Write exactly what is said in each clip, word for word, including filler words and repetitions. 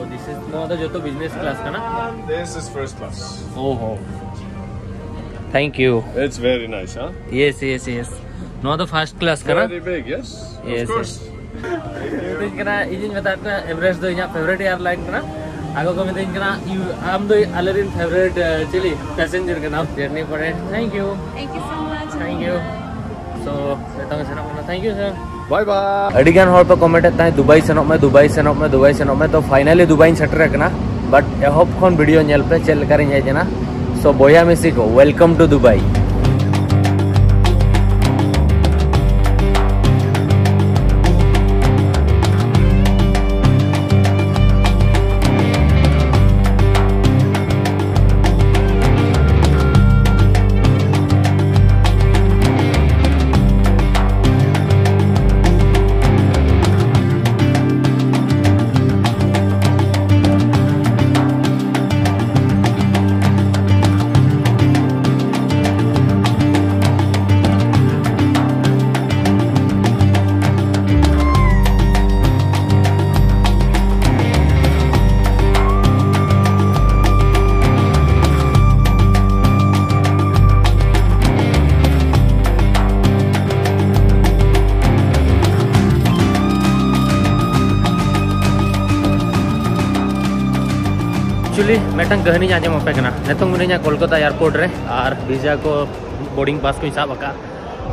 This is, ᱱᱚᱣᱟ ᱫᱚ ᱡᱚᱛᱚ ᱵᱤᱡᱽᱱᱮᱥ ᱠᱞᱟᱥ ᱠᱟᱱᱟ᱾ This is first class. ᱳ ᱦᱳ, thank you. It's very nice, huh? Yes, yes, yes. ᱱᱚᱣᱟ ᱫᱚ ᱯᱷᱟᱨᱥᱴ ᱠᱞᱟᱥ ᱠᱟᱱᱟ᱾ Very big, yes. Yes, of course. ᱢᱮᱛᱟᱹᱧ ᱠᱟᱱᱟ, ᱤᱧᱤᱧ ᱢᱮᱛᱟᱫ ᱠᱚᱣᱟ ᱮᱢᱨᱮᱥᱴ ᱫᱚ ᱤᱧᱟᱹᱜ ᱯᱷᱮᱵᱟᱨᱮᱴ ᱮᱭᱟᱨᱞᱟᱭᱤᱱ ᱠᱟᱱᱟ᱾ ᱟᱠᱚ ᱠᱚ ᱢᱮᱛᱟᱹᱧ ᱠᱟᱱᱟ, "You, ᱟᱢ ᱫᱚ ᱟᱞᱮᱨᱮᱱ ᱯᱷᱮᱵᱟᱨᱮᱴ, ᱪᱤᱞᱤ, ᱯᱮᱥᱮᱧᱡᱟᱨ ᱠᱟᱱᱟᱢ, ᱡᱟᱨᱱᱤ ᱯᱚᱨᱮ᱾ Thank you." Thank you so much. Thank you. So, ᱡᱚᱛᱚ ᱜᱮ ᱥᱮᱱᱚᱜ ᱠᱟᱱᱟ᱾ Thank you, sir. Bye bye. ᱟᱹᱰᱤ ᱜᱟᱱ ᱦᱚᱲ ᱯᱮ ᱠᱚᱢᱮᱱᱴ ᱮᱫ ᱛᱟᱦᱮᱸᱫ, "ᱫᱩᱵᱟᱭ ᱥᱮᱱᱚᱜ ᱢᱮ, ᱫᱩᱵᱟᱭ ᱥᱮᱱᱚᱜ ᱢᱮ, ᱫᱩᱵᱟᱭ ᱥᱮᱱᱚᱜ ᱢᱮ᱾" ᱛᱚ, ᱯᱷᱟᱭᱱᱟᱞᱤ ᱫᱩᱵᱟᱭᱤᱧ ᱥᱮᱴᱮᱨ ᱟᱠᱟᱱᱟ᱾ ᱵᱟᱴ ᱮᱦᱚᱵ ᱠᱷᱚᱱ ᱵᱷᱤᱰᱤᱭᱳ ᱧᱮᱞ ᱯᱮ, ᱪᱮᱫ ᱞᱮᱠᱟ ᱨᱤᱧ ᱦᱮᱡ ᱮᱱᱟ᱾ So, ᱵᱚᱭᱦᱟ ᱢᱤᱥᱤ ᱠᱚ, welcome to Dubai. Actually, ᱢᱤᱫᱴᱟᱝ ᱠᱟᱹᱦᱱᱤᱧ ᱟᱸᱡᱚᱢ ᱟᱯᱮ ᱠᱟᱱᱟ᱾ ᱱᱤᱛᱚᱝ ᱢᱤᱱᱟᱹᱧᱟ ᱠᱳᱞᱠᱟᱛᱟ ᱮᱭᱟᱨᱯᱳᱨᱴ ᱨᱮ, ᱟᱨ ᱵᱷᱤᱥᱟ ᱠᱚ, ᱵᱳᱨᱰᱤᱝ ᱯᱟᱥ ᱠᱚᱧ ᱥᱟᱵ ᱟᱠᱟᱫ᱾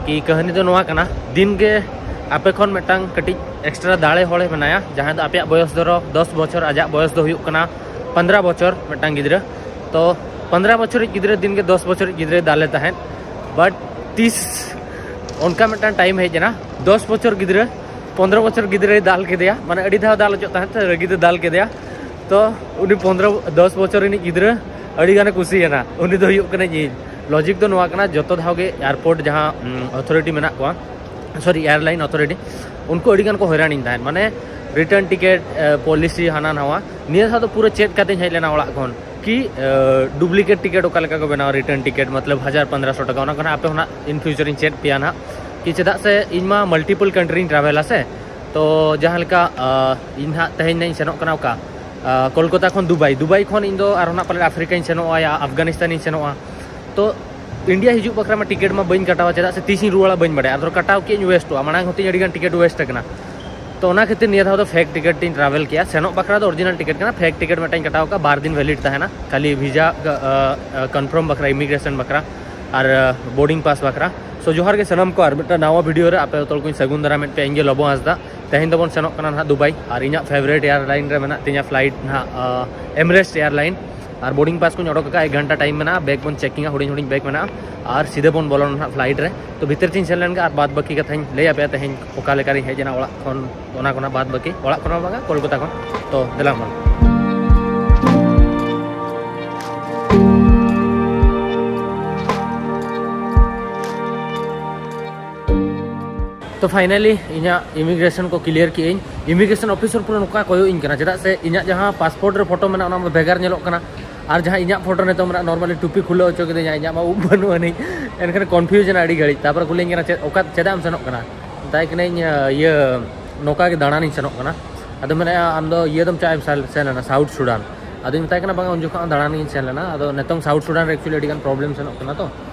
ᱠᱤ ᱠᱟᱹᱦᱱᱤ ᱫᱚ ᱱᱚᱣᱟ ᱠᱟᱱᱟ, ᱫᱤᱱ ᱜᱮ ᱟᱯᱮ ᱠᱷᱚᱱ ᱢᱤᱫᱴᱟᱝ ᱠᱟᱹᱴᱤᱡ ᱮᱠᱥᱴᱨᱟ ᱫᱟᱲᱮ ᱦᱚᱲᱮ ᱢᱮᱱᱟᱭᱟ, ᱡᱟᱦᱟᱸᱭ ᱫᱚ ᱟᱯᱮᱭᱟᱜ ᱵᱚᱭᱚᱥ ᱫᱷᱚᱨᱚ ᱫᱚᱥ ᱵᱚᱪᱷᱚᱨ, ᱟᱡᱟᱜ ᱵᱚᱭᱚᱥ ᱫᱚ ᱦᱩᱭᱩᱜ ᱠᱟᱱᱟ ᱯᱚᱱᱫᱽᱨᱟ ᱵᱚᱪᱷᱚᱨ, ᱢᱤᱫᱴᱟᱝ ᱜᱤᱫᱽᱨᱟᱹ᱾ ᱛᱚ, ᱯᱚᱱᱫᱽᱨᱟ ᱵᱚᱪᱷᱚᱨᱤᱡ ᱜᱤᱫᱽᱨᱟᱹ ᱫᱤᱱ ᱜᱮ ᱫᱚᱥ ᱵᱚᱪᱷᱚᱨᱤᱡ ᱜᱤᱫᱽᱨᱟᱹᱭ ᱫᱟᱞᱮ ᱛᱟᱦᱮᱸᱫ, ᱵᱟᱴ ᱛᱤᱥ ᱚᱱᱠᱟ ᱢᱤᱫᱴᱟᱝ ᱴᱟᱭᱤᱢ ᱦᱮᱡ ᱮᱱᱟ, ᱫᱚᱥ ᱵᱚᱪᱷᱚᱨ ᱜᱤᱫᱽᱨᱟᱹ ᱯᱚᱱᱫᱽᱨᱚ ᱵᱚᱪᱷᱚᱨ ᱜᱤᱫᱽᱨᱟᱹᱭ ᱫᱟᱞ ᱠᱮᱫᱮᱭᱟ, ᱢᱟᱱᱮ ᱟᱹᱰᱤ ᱫᱷᱟᱣ ᱫᱟᱞ ᱦᱚᱪᱚᱜ ᱛᱟᱦᱮᱸᱫ ᱛᱮ ᱨᱟᱹᱜᱤ ᱛᱮ ᱫᱟᱞ ᱠᱮᱫᱮᱭᱟ᱾ ᱛᱚ, ᱩᱱᱤ ᱯᱚᱱᱫᱽᱨᱚ, ᱫᱚᱥ ᱵᱚᱪᱷᱚᱨ ᱨᱤᱱᱤᱡ ᱜᱤᱫᱽᱨᱟᱹ ᱟᱹᱰᱤ ᱜᱟᱱᱮ ᱠᱩᱥᱤᱭᱮᱱᱟ, ᱩᱱᱤ ᱫᱚ ᱦᱩᱭᱩᱜ ᱠᱟᱱᱟᱧ ᱤᱧ᱾ ᱞᱚᱡᱤᱠ ᱫᱚ ᱱᱚᱣᱟ ᱠᱟᱱᱟ, ᱡᱚᱛᱚ ᱫᱷᱟᱣ ᱜᱮ ᱮᱭᱟᱨᱯᱳᱨᱴ ᱡᱟᱦᱟᱸ, ᱩᱢ, ᱚᱛᱷᱚᱨᱤᱴᱤ ᱢᱮᱱᱟᱜ ᱠᱚᱣᱟ, ᱥᱚᱨᱤ, ᱮᱭᱟᱨᱞᱟᱭᱤᱱ ᱚᱛᱷᱚᱨᱤᱴᱤ, ᱩᱱᱠᱩ ᱟᱹᱰᱤ ᱜᱟᱱ ᱠᱚ ᱦᱚᱭᱨᱟᱱᱤᱧ ᱛᱟᱦᱮᱸᱫ, ᱢᱟᱱᱮ ᱨᱤᱴᱟᱨᱱ ᱴᱤᱠᱤᱴ, ᱮ, ᱯᱚᱞᱤᱥᱤ ᱦᱟᱱᱟ ᱱᱟᱣᱟ᱾ ᱱᱤᱭᱟᱹ ᱫᱷᱟᱣ ᱫᱚ ᱯᱩᱨᱟᱹ ᱪᱮᱫ ᱠᱟᱛᱮᱧ ᱦᱮᱡ ᱞᱮᱱᱟ ᱚᱲᱟᱜ ᱠᱷᱚᱱ, ᱠᱤ, ᱮ, ᱰᱩᱯᱞᱤᱠᱮᱴ ᱴᱤᱠᱤᱴ ᱚᱠᱟ ᱞᱮᱠᱟ ᱠᱚ ᱵᱮᱱᱟᱣᱟ, ᱨᱤᱴᱟᱨᱱ ᱴᱤᱠᱤᱴ, ᱢᱚᱛᱞᱚᱵ ᱦᱟᱡᱟᱨ ᱯᱚᱱᱫᱽᱨᱚᱥᱚ ᱴᱟᱠᱟ, ᱚᱱᱟ ᱠᱚ ᱱᱟᱜ ᱟᱯᱮ ᱦᱚᱸ ᱱᱟᱜ in future ᱤᱧ ᱪᱮᱫ ᱯᱮᱭᱟ ᱱᱟᱜ, ᱠᱤ ᱪᱮᱫᱟᱜ ᱥᱮ ᱤᱧ ᱢᱟ ᱢᱟᱞᱴᱤᱯᱚᱞ ᱠᱟᱱᱴᱨᱤᱧ ᱴᱨᱟᱵᱷᱮᱞᱟ ᱥᱮ᱾ ᱛᱚ, ᱡᱟᱦᱟᱸ ᱞᱮᱠᱟ, ᱟ, ᱤᱧ ᱱᱟᱜ ᱛᱮᱦᱮᱧ ᱱᱟᱜ ᱤᱧ ᱥᱮᱱᱚᱜ ᱠᱟᱱᱟ ᱚᱠᱟ, ᱠᱳᱞᱠᱟᱛᱟ ᱠᱷᱚᱱ ᱫᱩᱵᱟᱭ, ᱫᱩᱵᱟᱭ ᱠᱷᱚᱱ ᱤᱧ ᱫᱚ ᱟᱨᱦᱚᱸ ᱱᱟᱜ ᱯᱟᱞᱮ ᱟᱯᱷᱨᱤᱠᱟᱧ ᱥᱮᱱᱚᱜᱼᱟ ᱭᱟ ᱟᱯᱷᱜᱟᱱᱤᱥᱛᱟᱱᱤᱧ ᱥᱮᱱᱚᱜᱼᱟ᱾ ᱛᱚ ᱤᱱᱰᱤᱭᱟ ᱦᱤᱡᱩᱜ ᱵᱟᱠᱷᱨᱟ ᱢᱟ ᱴᱤᱠᱤᱴ ᱢᱟ ᱵᱟᱹᱧ ᱠᱟᱴᱟᱣᱟ, ᱪᱮᱫᱟᱜ ᱥᱮ ᱛᱤᱥᱤᱧ ᱨᱩᱣᱟᱹᱲᱟ ᱵᱟᱹᱧ ᱵᱟᱲᱟᱭᱟ᱾ ᱟᱨ ᱠᱟᱴᱟᱣ ᱠᱮᱫ ᱤᱧ ᱣᱮᱥᱴᱚᱜᱼᱟ, ᱢᱟᱲᱟᱝ ᱦᱚᱸᱛᱤᱧ ᱟᱹᱰᱤ ᱜᱟᱱ ᱴᱤᱠᱤᱴ ᱣᱮᱥᱴ ᱟᱠᱟᱱᱟ᱾ ᱛᱚ ᱚᱱᱟ ᱠᱷᱟᱹᱛᱤᱨ ᱱᱤᱭᱟᱹ ᱫᱷᱟᱣ ᱫᱚ ᱯᱷᱮᱠ ᱴᱤᱠᱤᱴ ᱛᱤᱧ ᱴᱨᱟᱵᱷᱮᱞ ᱠᱮᱜᱼᱟ᱾ ᱥᱮᱱᱚᱜ ᱵᱟᱠᱷᱨᱟ ᱫᱚ ᱚᱨᱤᱡᱤᱱᱟᱞ ᱴᱤᱠᱤᱴ ᱠᱟᱱᱟ, ᱯᱷᱮᱠ ᱴᱤᱠᱤᱴ ᱢᱤᱫᱴᱟᱝ ᱠᱟᱴᱟᱣ ᱠᱟᱜᱼᱟ, ᱵᱟᱨ ᱫᱤᱱ ᱵᱷᱮᱞᱤᱰ ᱛᱟᱦᱮᱱᱟ ᱠᱷᱟᱹᱞᱤ ᱵᱷᱤᱥᱟ ᱠᱚᱱᱯᱷᱟᱨᱢ ᱵᱟᱠᱷᱨᱟ, ᱤᱢᱤᱜᱨᱮᱥᱚᱱ ᱵᱟᱠᱷᱨᱟ, ᱟᱨ ᱵᱳᱨᱰᱤᱝ ᱯᱟᱥ ᱵᱟᱠᱷᱨᱟ᱾ ᱥᱳ ᱡᱚᱦᱟᱨ ᱜᱮ ᱥᱟᱱᱟᱢ ᱠᱚ, ᱟᱨ ᱢᱤᱫᱴᱟᱝ ᱱᱟᱣᱟ ᱵᱷᱤᱰᱤᱭᱳ ᱨᱮ ᱟᱯᱮ ᱡᱚᱛᱚ ᱦᱚᱲ ᱠᱚᱧ ᱥᱟᱹᱜᱩᱱ ᱫᱟᱨᱟᱢᱮᱫ ᱯᱮᱭᱟ᱾ ᱤᱧ ᱜᱮ ᱞᱚᱵᱚ ᱦᱟᱸᱥᱫᱟ᱾ ᱛᱮᱦᱮᱧ ᱫᱚᱵᱚᱱ ᱥᱮᱱᱚᱜ ᱠᱟᱱᱟ ᱱᱟᱦᱟᱜ ᱫᱩᱵᱟᱭ, ᱟᱨ ᱤᱧᱟᱹᱜ ᱯᱷᱮᱵᱟᱨᱮᱴ ᱮᱭᱟᱨᱞᱟᱭᱤᱱ ᱨᱮ ᱢᱮᱱᱟᱜ ᱛᱤᱧᱟᱹ ᱯᱷᱞᱟᱭᱤᱴ ᱱᱟᱦᱟᱜ ᱮᱢᱨᱮᱥᱴ ᱮᱭᱟᱨᱞᱟᱭᱤᱱ᱾ ᱟᱨ ᱵᱳᱨᱰᱤᱝ ᱯᱟᱥ ᱠᱚᱧ ᱚᱰᱚᱠ ᱟᱠᱟᱫᱼᱟ, ᱮᱠ ᱜᱷᱚᱱᱴᱟ ᱴᱟᱭᱤᱢ ᱢᱮᱱᱟᱜᱼᱟ, ᱵᱮᱜᱽ ᱵᱚᱱ ᱪᱮᱠᱤᱝᱟ, ᱦᱩᱰᱤᱧ ᱦᱩᱰᱤᱧ ᱵᱮᱜᱽ ᱢᱮᱱᱟᱜᱼᱟ, ᱟᱨ ᱥᱤᱫᱷᱟᱹ ᱵᱚᱱ ᱵᱚᱞᱚᱱᱟ ᱱᱟᱦᱟᱜ ᱯᱷᱞᱟᱭᱤᱴ ᱨᱮ᱾ ᱛᱚ ᱵᱷᱤᱛᱤᱨ ᱛᱤᱧ ᱥᱮᱱ ᱞᱮᱱ ᱜᱮ ᱟᱨ ᱵᱟᱫ ᱵᱟᱹᱠᱤ ᱠᱟᱛᱷᱟᱧ ᱞᱟᱹᱭ ᱟᱯᱮᱭᱟ ᱛᱮᱦᱮᱧ ᱚᱠᱟ ᱞᱮᱠᱟᱨᱤᱧ ᱦᱮᱡ ᱮᱱᱟ ᱚᱲᱟᱜ ᱠᱷᱚᱱ, ᱚᱱᱟ ᱠᱚ ᱱᱟᱦᱟᱜ ᱵᱟᱫ ᱵᱟᱹᱠᱤ, ᱚᱲᱟᱜ ᱠᱷᱚᱱ ᱦᱚᱸ ᱵᱟᱝᱟ, ᱠᱳᱞᱠᱟᱛᱟ ᱠᱷᱚᱱ᱾ ᱛᱚ ᱫᱮᱞᱟ ᱢᱟ᱾ ᱛᱚ ᱯᱷᱟᱭᱱᱟᱞᱤ ᱤᱧᱟᱹᱜ ᱤᱢᱤᱜᱨᱮᱥᱚᱱ ᱠᱚ ᱠᱞᱤᱭᱟᱨ ᱠᱮᱜᱼᱟᱹᱧ᱾ ᱤᱢᱤᱜᱨᱮᱥᱚᱱ ᱚᱯᱷᱤᱥᱟᱨ ᱯᱩᱨᱟᱹ ᱱᱚᱝᱠᱟ ᱠᱚᱭᱚᱜ ᱤᱧ ᱠᱟᱱᱟ, ᱪᱮᱫᱟᱜ ᱥᱮ ᱤᱧᱟᱹᱜ ᱡᱟᱦᱟᱸ ᱯᱟᱥᱯᱳᱨᱴ ᱨᱮ ᱯᱷᱳᱴᱳ ᱢᱮᱱᱟᱜᱼᱟ, ᱚᱱᱟ ᱢᱟ ᱵᱷᱮᱜᱟᱨ ᱧᱮᱞᱚᱜ ᱠᱟᱱᱟ, ᱟᱨ ᱡᱟᱦᱟᱸ ᱤᱧᱟᱹᱜ ᱯᱷᱳᱴᱳ ᱱᱤᱛᱚᱜ ᱢᱮᱱᱟᱜᱼᱟ, ᱱᱚᱨᱢᱟᱞᱤ ᱴᱩᱯᱤ ᱠᱷᱩᱞᱟᱹᱣ ᱦᱚᱪᱚ ᱠᱤᱫᱤᱧᱟ, ᱤᱧᱟᱹᱜ ᱢᱟ ᱩᱵ ᱵᱟᱹᱱᱩᱜ ᱟᱹᱱᱤᱡ᱾ ᱮᱱᱠᱷᱟᱱ ᱠᱚᱱᱯᱷᱤᱭᱩᱡᱽ ᱮᱱᱟ ᱟᱹᱰᱤ ᱜᱷᱟᱹᱲᱤᱡ᱾ ᱛᱟᱨᱯᱚᱨᱮ ᱠᱩᱞᱤᱧ ᱠᱟᱱᱟ, "ᱪᱮᱫ, ᱚᱠᱟ, ᱪᱮᱫᱟᱜ ᱮᱢ ᱥᱮᱱᱚᱜ ᱠᱟᱱᱟ?" ᱢᱮᱛᱟᱭ ᱠᱟᱹᱱᱟᱹᱧ, "ᱤᱭᱟᱹ, ᱱᱚᱝᱠᱟ ᱜᱮ ᱫᱟᱬᱟᱱᱤᱧ ᱥᱮᱱᱚᱜ ᱠᱟᱱᱟ᱾" ᱟᱫᱚ ᱢᱮᱱᱮᱫᱼᱟ, "ᱟᱢ ᱫᱚ ᱤᱭᱟᱹ ᱫᱚᱢ ᱪᱟ ᱮᱢ ᱥᱮᱱ ᱞᱮᱱᱟ, ᱥᱟᱣᱩᱛᱷ ᱥᱩᱰᱟᱱ?" ᱟᱫᱚᱧ ᱢᱮᱛᱟᱭ ᱠᱟᱱᱟ, "ᱵᱟᱝᱟ, ᱩᱱ ᱡᱚᱠᱷᱚᱱ ᱫᱟᱬᱟᱱᱤᱧ ᱥᱮᱱ ᱞᱮᱱᱟ, ᱟᱫᱚ ᱱᱤᱛᱚᱝ ᱥᱟᱣᱩᱛᱷ ᱥᱩᱰᱟᱱ ᱨᱮ ᱮᱠᱪᱩᱭᱮᱞᱤ ᱟᱹᱰᱤ ᱜᱟᱱ ᱯᱨᱚᱵᱞᱮᱢ ᱥᱮᱱᱚᱜ ᱠᱟᱱᱟ, ᱛᱚ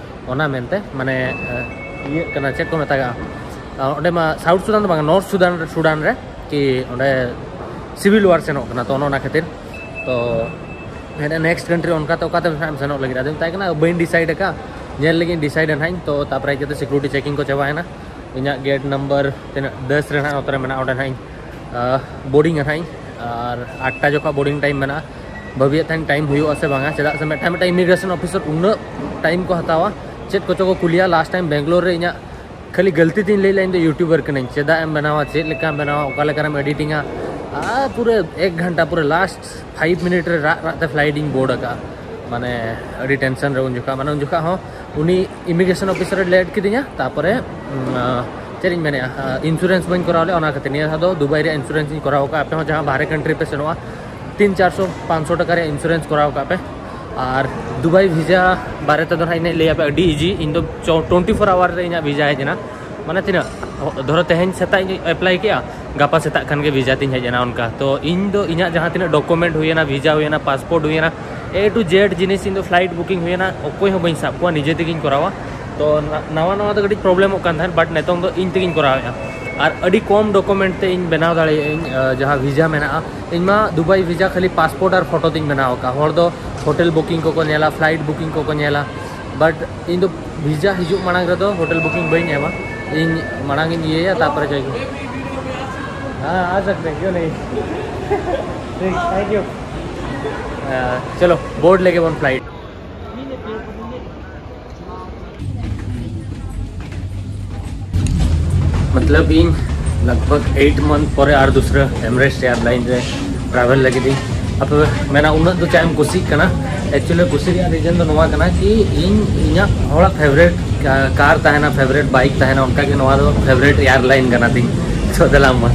ᱚᱱᱟ ᱢᱮᱱᱛᱮ ᱢᱟᱱᱮ ᱤᱭᱟᱹᱜ ᱠᱟᱱᱟ, ᱪᱮᱫ ᱠᱚ ᱢᱮᱛᱟᱜᱼᱟ, ᱚᱸᱰᱮ ᱢᱟ ᱥᱟᱣᱩᱛᱷ ᱥᱩᱰᱟᱱ ᱫᱚ ᱵᱟᱝᱟ, ᱱᱚᱨᱛᱷ ᱥᱩᱰᱟᱱ ᱨᱮ, ᱥᱩᱰᱟᱱ ᱨᱮ ᱠᱤ ᱚᱸᱰᱮ ᱥᱤᱵᱤᱞ ᱣᱟᱨ ᱥᱮᱱᱚᱜ ᱠᱟᱱᱟ, ᱛᱚ ᱚᱱᱟ ᱠᱷᱟᱹᱛᱤᱨ᱾ ᱛᱚ ᱢᱮᱱᱮᱫᱼᱟ, "ᱱᱮᱠᱥᱴ ᱠᱟᱱᱴᱨᱤ ᱚᱱᱠᱟᱛᱮ ᱚᱠᱟᱛᱮ ᱱᱟᱦᱟᱜ ᱮᱢ ᱥᱮᱱᱚᱜ ᱞᱟᱹᱜᱤᱫ?" ᱟᱫᱚᱧ ᱢᱮᱛᱟᱭ ᱠᱟᱱᱟ, "ᱵᱟᱹᱧ ᱰᱤᱥᱟᱭᱤᱰ ᱟᱠᱟᱫᱼᱟ, ᱧᱮᱞ ᱞᱟᱹᱜᱤᱫ ᱤᱧ ᱰᱤᱥᱟᱭᱤᱰᱟ ᱱᱟᱦᱟᱜ ᱤᱧ᱾" ᱛᱚ ᱛᱟᱨᱯᱚᱨᱮ ᱦᱮᱡ ᱠᱟᱛᱮ ᱥᱤᱠᱩᱨᱤᱴᱤ ᱪᱮᱠᱤᱝ ᱠᱚ ᱪᱟᱵᱟᱭᱮᱱᱟ᱾ ᱤᱧᱟᱹᱜ ᱜᱮᱴ ᱱᱟᱢᱵᱟᱨ ᱛᱤᱱᱟᱹᱜ, ᱫᱚᱥ ᱨᱮ ᱱᱟᱦᱟᱜ ᱱᱚᱛᱮ ᱨᱮ ᱢᱮᱱᱟᱜᱼᱟ, ᱚᱸᱰᱮ ᱱᱟᱦᱟᱜ ᱤᱧ ᱵᱳᱨᱰᱤᱝ ᱟᱦᱟᱜ ᱤᱧ᱾ ᱟᱨ ᱟᱴᱴᱟ ᱡᱚᱠᱷᱚᱱ ᱵᱳᱨᱰᱤᱝ ᱴᱟᱭᱤᱢ ᱢᱮᱱᱟᱜᱼᱟ᱾ ᱵᱷᱟᱹᱵᱤᱭᱮᱫ ᱛᱟᱦᱮᱱ ᱴᱟᱭᱤᱢ ᱦᱩᱭᱩᱜᱼᱟ ᱥᱮ ᱵᱟᱝᱟ, ᱪᱮᱫᱟᱜ ᱥᱮ ᱢᱤᱫᱴᱟᱝ ᱢᱤᱫᱴᱟᱝ ᱤᱢᱤᱜᱨᱮᱥᱚᱱ ᱚᱯᱷᱤᱥᱟᱨ ᱩᱱᱟᱹᱜ ᱴᱟᱭᱤᱢ ᱠᱚ ᱦᱟᱛᱟᱣᱟ, ᱪᱮᱫ ᱠᱚᱪᱚ ᱠᱚ ᱠᱩᱞᱤᱭᱟ᱾ ᱞᱟᱥᱴ ᱴᱟᱭᱤᱢ ᱵᱮᱝᱜᱟᱞᱳᱨ ᱨᱮ ᱤᱧᱟᱹᱜ ᱠᱷᱟᱹᱞᱤ ᱜᱟᱹᱞᱛᱤ ᱛᱤᱧ ᱞᱟᱹᱭ ᱞᱮᱫᱼᱟ, "ᱤᱧ ᱫᱚ ᱤᱭᱩᱴᱩᱵᱟᱨ ᱠᱟᱹᱱᱟᱹᱧ, ᱪᱮᱫᱟᱜ ᱮᱢ ᱵᱮᱱᱟᱣᱟ, ᱪᱮᱫ ᱞᱮᱠᱟᱢ ᱵᱮᱱᱟᱣᱟ, ᱚᱠᱟ ᱞᱮᱠᱟᱨᱮᱢ ᱮᱰᱤᱴᱤᱝᱟ?" ᱟᱨ ᱯᱩᱨᱟᱹ ᱮᱠ ᱜᱷᱚᱱᱴᱟ, ᱯᱩᱨᱟᱹ ᱞᱟᱥᱴ ᱯᱷᱟᱭᱤᱵᱷ ᱢᱤᱱᱤᱴ ᱨᱮ ᱨᱟᱜ ᱨᱟᱜ ᱛᱮ ᱯᱷᱞᱟᱭᱤᱴ ᱤᱧ ᱵᱳᱨᱰ ᱟᱠᱟᱫᱼᱟ᱾ ᱢᱟᱱᱮ ᱟᱹᱰᱤ ᱴᱮᱱᱥᱚᱱ ᱨᱮ ᱩᱱ ᱡᱚᱠᱷᱚᱱ, ᱢᱟᱱᱮ ᱩᱱ ᱡᱚᱠᱷᱚᱱ ᱦᱚᱸ ᱩᱱᱤ ᱤᱢᱤᱜᱨᱮᱥᱚᱱ ᱚᱯᱷᱤᱥᱟᱨᱮ ᱞᱮᱴ ᱠᱤᱫᱤᱧᱟ᱾ ᱛᱟᱨᱯᱚᱨᱮ ᱩᱸ, ᱟᱸ, ᱪᱮᱫ ᱤᱧ ᱢᱮᱱᱮᱫᱼᱟ, ᱤᱱᱥᱩᱨᱮᱱᱥ ᱵᱟᱹᱧ ᱠᱚᱨᱟᱣ ᱞᱮᱫᱼᱟ, ᱚᱱᱟ ᱠᱷᱟᱹᱛᱤᱨ᱾ ᱱᱤᱭᱟᱹ ᱫᱷᱟᱣ ᱫᱚ ᱫᱩᱵᱟᱭ ᱨᱮᱭᱟᱜ ᱤᱱᱥᱩᱨᱮᱱᱥ ᱤᱧ ᱠᱚᱨᱟᱣ ᱟᱠᱟᱫᱼᱟ᱾ ᱟᱯᱮ ᱦᱚᱸ ᱡᱟᱦᱟᱸ ᱵᱟᱦᱨᱮ ᱠᱟᱱᱴᱨᱤ ᱯᱮ ᱥᱮᱱᱚᱜᱼᱟ, ᱛᱤᱱ ᱪᱟᱨᱥᱚ ᱯᱟᱸᱪᱥᱚ ᱴᱟᱠᱟ ᱨᱮᱭᱟᱜ ᱤᱱᱥᱩᱨᱮᱱᱥ ᱠᱚᱨᱟᱣ ᱠᱟᱜ ᱯᱮ᱾ ᱟᱨ ᱫᱩᱵᱟᱭ ᱵᱷᱤᱥᱟ ᱵᱟᱨᱮ ᱛᱮᱫᱚ ᱱᱟᱦᱟᱜ ᱤᱧ ᱞᱟᱹᱭ ᱟᱯᱮᱭᱟ, ᱟᱹᱰᱤ ᱤᱡᱤ᱾ ᱤᱧ ᱫᱚ ᱪᱚ-, ᱴᱩᱭᱮᱱᱴᱤ ᱯᱷᱳᱨ ᱟᱣᱟᱨ ᱨᱮ ᱤᱧᱟᱹᱜ ᱵᱷᱤᱥᱟ ᱦᱮᱡ ᱮᱱᱟ᱾ ᱢᱟᱱᱮ ᱛᱤᱱᱟᱹᱜ, ᱫᱷᱚᱨᱚ ᱛᱮᱦᱮᱧ ᱥᱮᱛᱟᱜ ᱤᱧ ᱮᱯᱞᱟᱭ ᱠᱮᱜᱼᱟ, ᱜᱟᱯᱟ ᱥᱮᱛᱟᱜ ᱠᱷᱟᱱ ᱜᱮ ᱵᱷᱤᱡᱟ ᱛᱤᱧ ᱦᱮᱡ ᱮᱱᱟ᱾ ᱚᱱᱠᱟ ᱛᱚ ᱤᱧ ᱫᱚ ᱤᱧᱟᱹᱜ ᱡᱟᱦᱟᱸ ᱛᱤᱱᱟᱹᱜ ᱰᱚᱠᱩᱢᱮᱱᱴ ᱦᱩᱭᱮᱱᱟ, ᱵᱷᱤᱡᱟ ᱦᱩᱭᱮᱱᱟ, ᱯᱟᱥᱯᱳᱨᱴ ᱦᱩᱭᱮᱱᱟ, ᱮ ᱴᱩ ᱡᱮᱰ ᱡᱤᱱᱤᱥ ᱤᱧ ᱫᱚ, ᱯᱷᱞᱟᱭᱤᱴ ᱵᱩᱠᱤᱝ ᱦᱩᱭᱮᱱᱟ, ᱚᱠᱚᱭ ᱦᱚᱸ ᱵᱟᱹᱧ ᱥᱟᱵ ᱠᱚᱣᱟ, ᱱᱤᱡᱮ ᱛᱮᱜᱮᱧ ᱠᱚᱨᱟᱣᱟ᱾ ᱛᱚ ᱱᱟ- ᱱᱟᱣᱟ ᱱᱟᱣᱟ ᱫᱚ ᱠᱟᱹᱴᱤᱡ ᱯᱨᱚᱵᱞᱮᱢᱚᱜ ᱠᱟᱱ ᱛᱟᱦᱮᱸᱫ, ᱵᱟᱴ ᱱᱤᱛᱚᱝ ᱫᱚ ᱤᱧ ᱛᱮᱜᱮᱧ ᱠᱚᱨᱟᱣᱮᱫᱼᱟ᱾ ᱟᱨ ᱟᱹᱰᱤ ᱠᱚᱢ ᱰᱚᱠᱩᱢᱮᱱᱴ ᱛᱮ ᱤᱧ ᱵᱮᱱᱟᱣ ᱫᱟᱲᱮᱭᱟᱜ ᱟᱹᱧ, ᱟᱸ, ᱡᱟᱦᱟᱸ ᱵᱷᱤᱡᱟ ᱢᱮᱱᱟᱜᱼᱟ᱾ ᱤᱧ ᱢᱟ ᱫᱩᱵᱟᱭ ᱵᱷᱤᱡᱟ ᱠᱷᱟᱹᱞᱤ ᱯᱟᱥᱯᱳᱨᱴ ᱟᱨ ᱯᱷᱳᱴᱳ ᱛᱤᱧ ᱵᱮᱱᱟᱣ ᱟᱠᱟᱫᱼᱟ᱾ ᱦᱚᱲ ᱫᱚ ᱦᱳᱴᱮᱞ ᱵᱩᱠᱤᱝ ᱠᱚᱠᱚ ᱧᱮᱞᱟ, ᱯᱷᱞᱟᱭᱤᱴ ᱵᱩᱠᱤᱝ ᱠᱚᱠᱚ ᱧᱮᱞᱟ, ᱵᱟᱴ ᱤᱧ ᱫᱚ ᱵᱷᱤᱡᱟ ᱦᱤᱡᱩᱜ ᱢᱟᱲᱟᱝ ᱨᱮᱫᱚ ᱦᱳᱴᱮᱞ ᱵᱩᱠᱤᱝ ᱵᱟᱹᱧ ᱮᱢᱟ᱾ ᱤᱧ ᱢᱟᱲᱟᱝ ᱤᱧ ᱤᱭᱟᱹᱭᱟ, ᱛᱟᱨᱯᱚᱨᱮ ᱡᱟᱭᱜᱟ᱾ हाँ, आ सकते हैं, क्यों नहीं? ठीक, थैंक यू। चलो, बोर्ड लेके वन फ्लाइट। मतलब ᱤᱧ ᱞᱟᱜᱽ ᱵᱷᱟᱜᱽ ᱮᱭᱤᱴ ᱢᱟᱱᱛᱷ ᱯᱚᱨᱮ ᱟᱨ ᱫᱩᱥᱨᱟ ᱮᱢᱨᱮᱴᱥ ᱮᱭᱟᱨᱞᱟᱭᱤᱱ ᱨᱮ ᱴᱨᱟᱵᱷᱮᱞ ᱞᱟᱹᱜᱤᱫ ᱤᱧ᱾ ᱟᱯᱮ ᱢᱮᱱᱟ ᱩᱱᱟᱹᱜ ᱫᱚ ᱪᱮᱫ ᱮᱢ ᱠᱩᱥᱤᱜ ᱠᱟᱱᱟ? ᱮᱠᱪᱩᱭᱮᱞᱤ ᱠᱩᱥᱤ ᱨᱮᱭᱟᱜ ᱨᱤᱡᱮᱱ ᱫᱚ ᱱᱚᱣᱟ ᱠᱟᱱᱟ ᱠᱤ ᱤᱧ ᱤᱧᱟᱹᱜ ᱦᱚᱲᱟᱜ ᱯᱷᱮᱵᱟᱨᱮᱴ ᱠᱟᱨ ᱛᱟᱦᱮᱱᱟ, ᱯᱷᱮᱵᱟᱨᱮᱴ ᱵᱟᱭᱤᱠ ᱛᱟᱦᱮᱱᱟ, ᱚᱱᱠᱟ ᱜᱮ ᱱᱚᱣᱟ ᱫᱚ ᱯᱷᱮᱵᱟᱨᱮᱴ ᱮᱭᱟᱨᱞᱟᱭᱤᱱ ᱠᱟᱱᱟ ᱛᱤᱧ᱾ ᱛᱚ ᱫᱮᱞᱟ ᱢᱟ᱾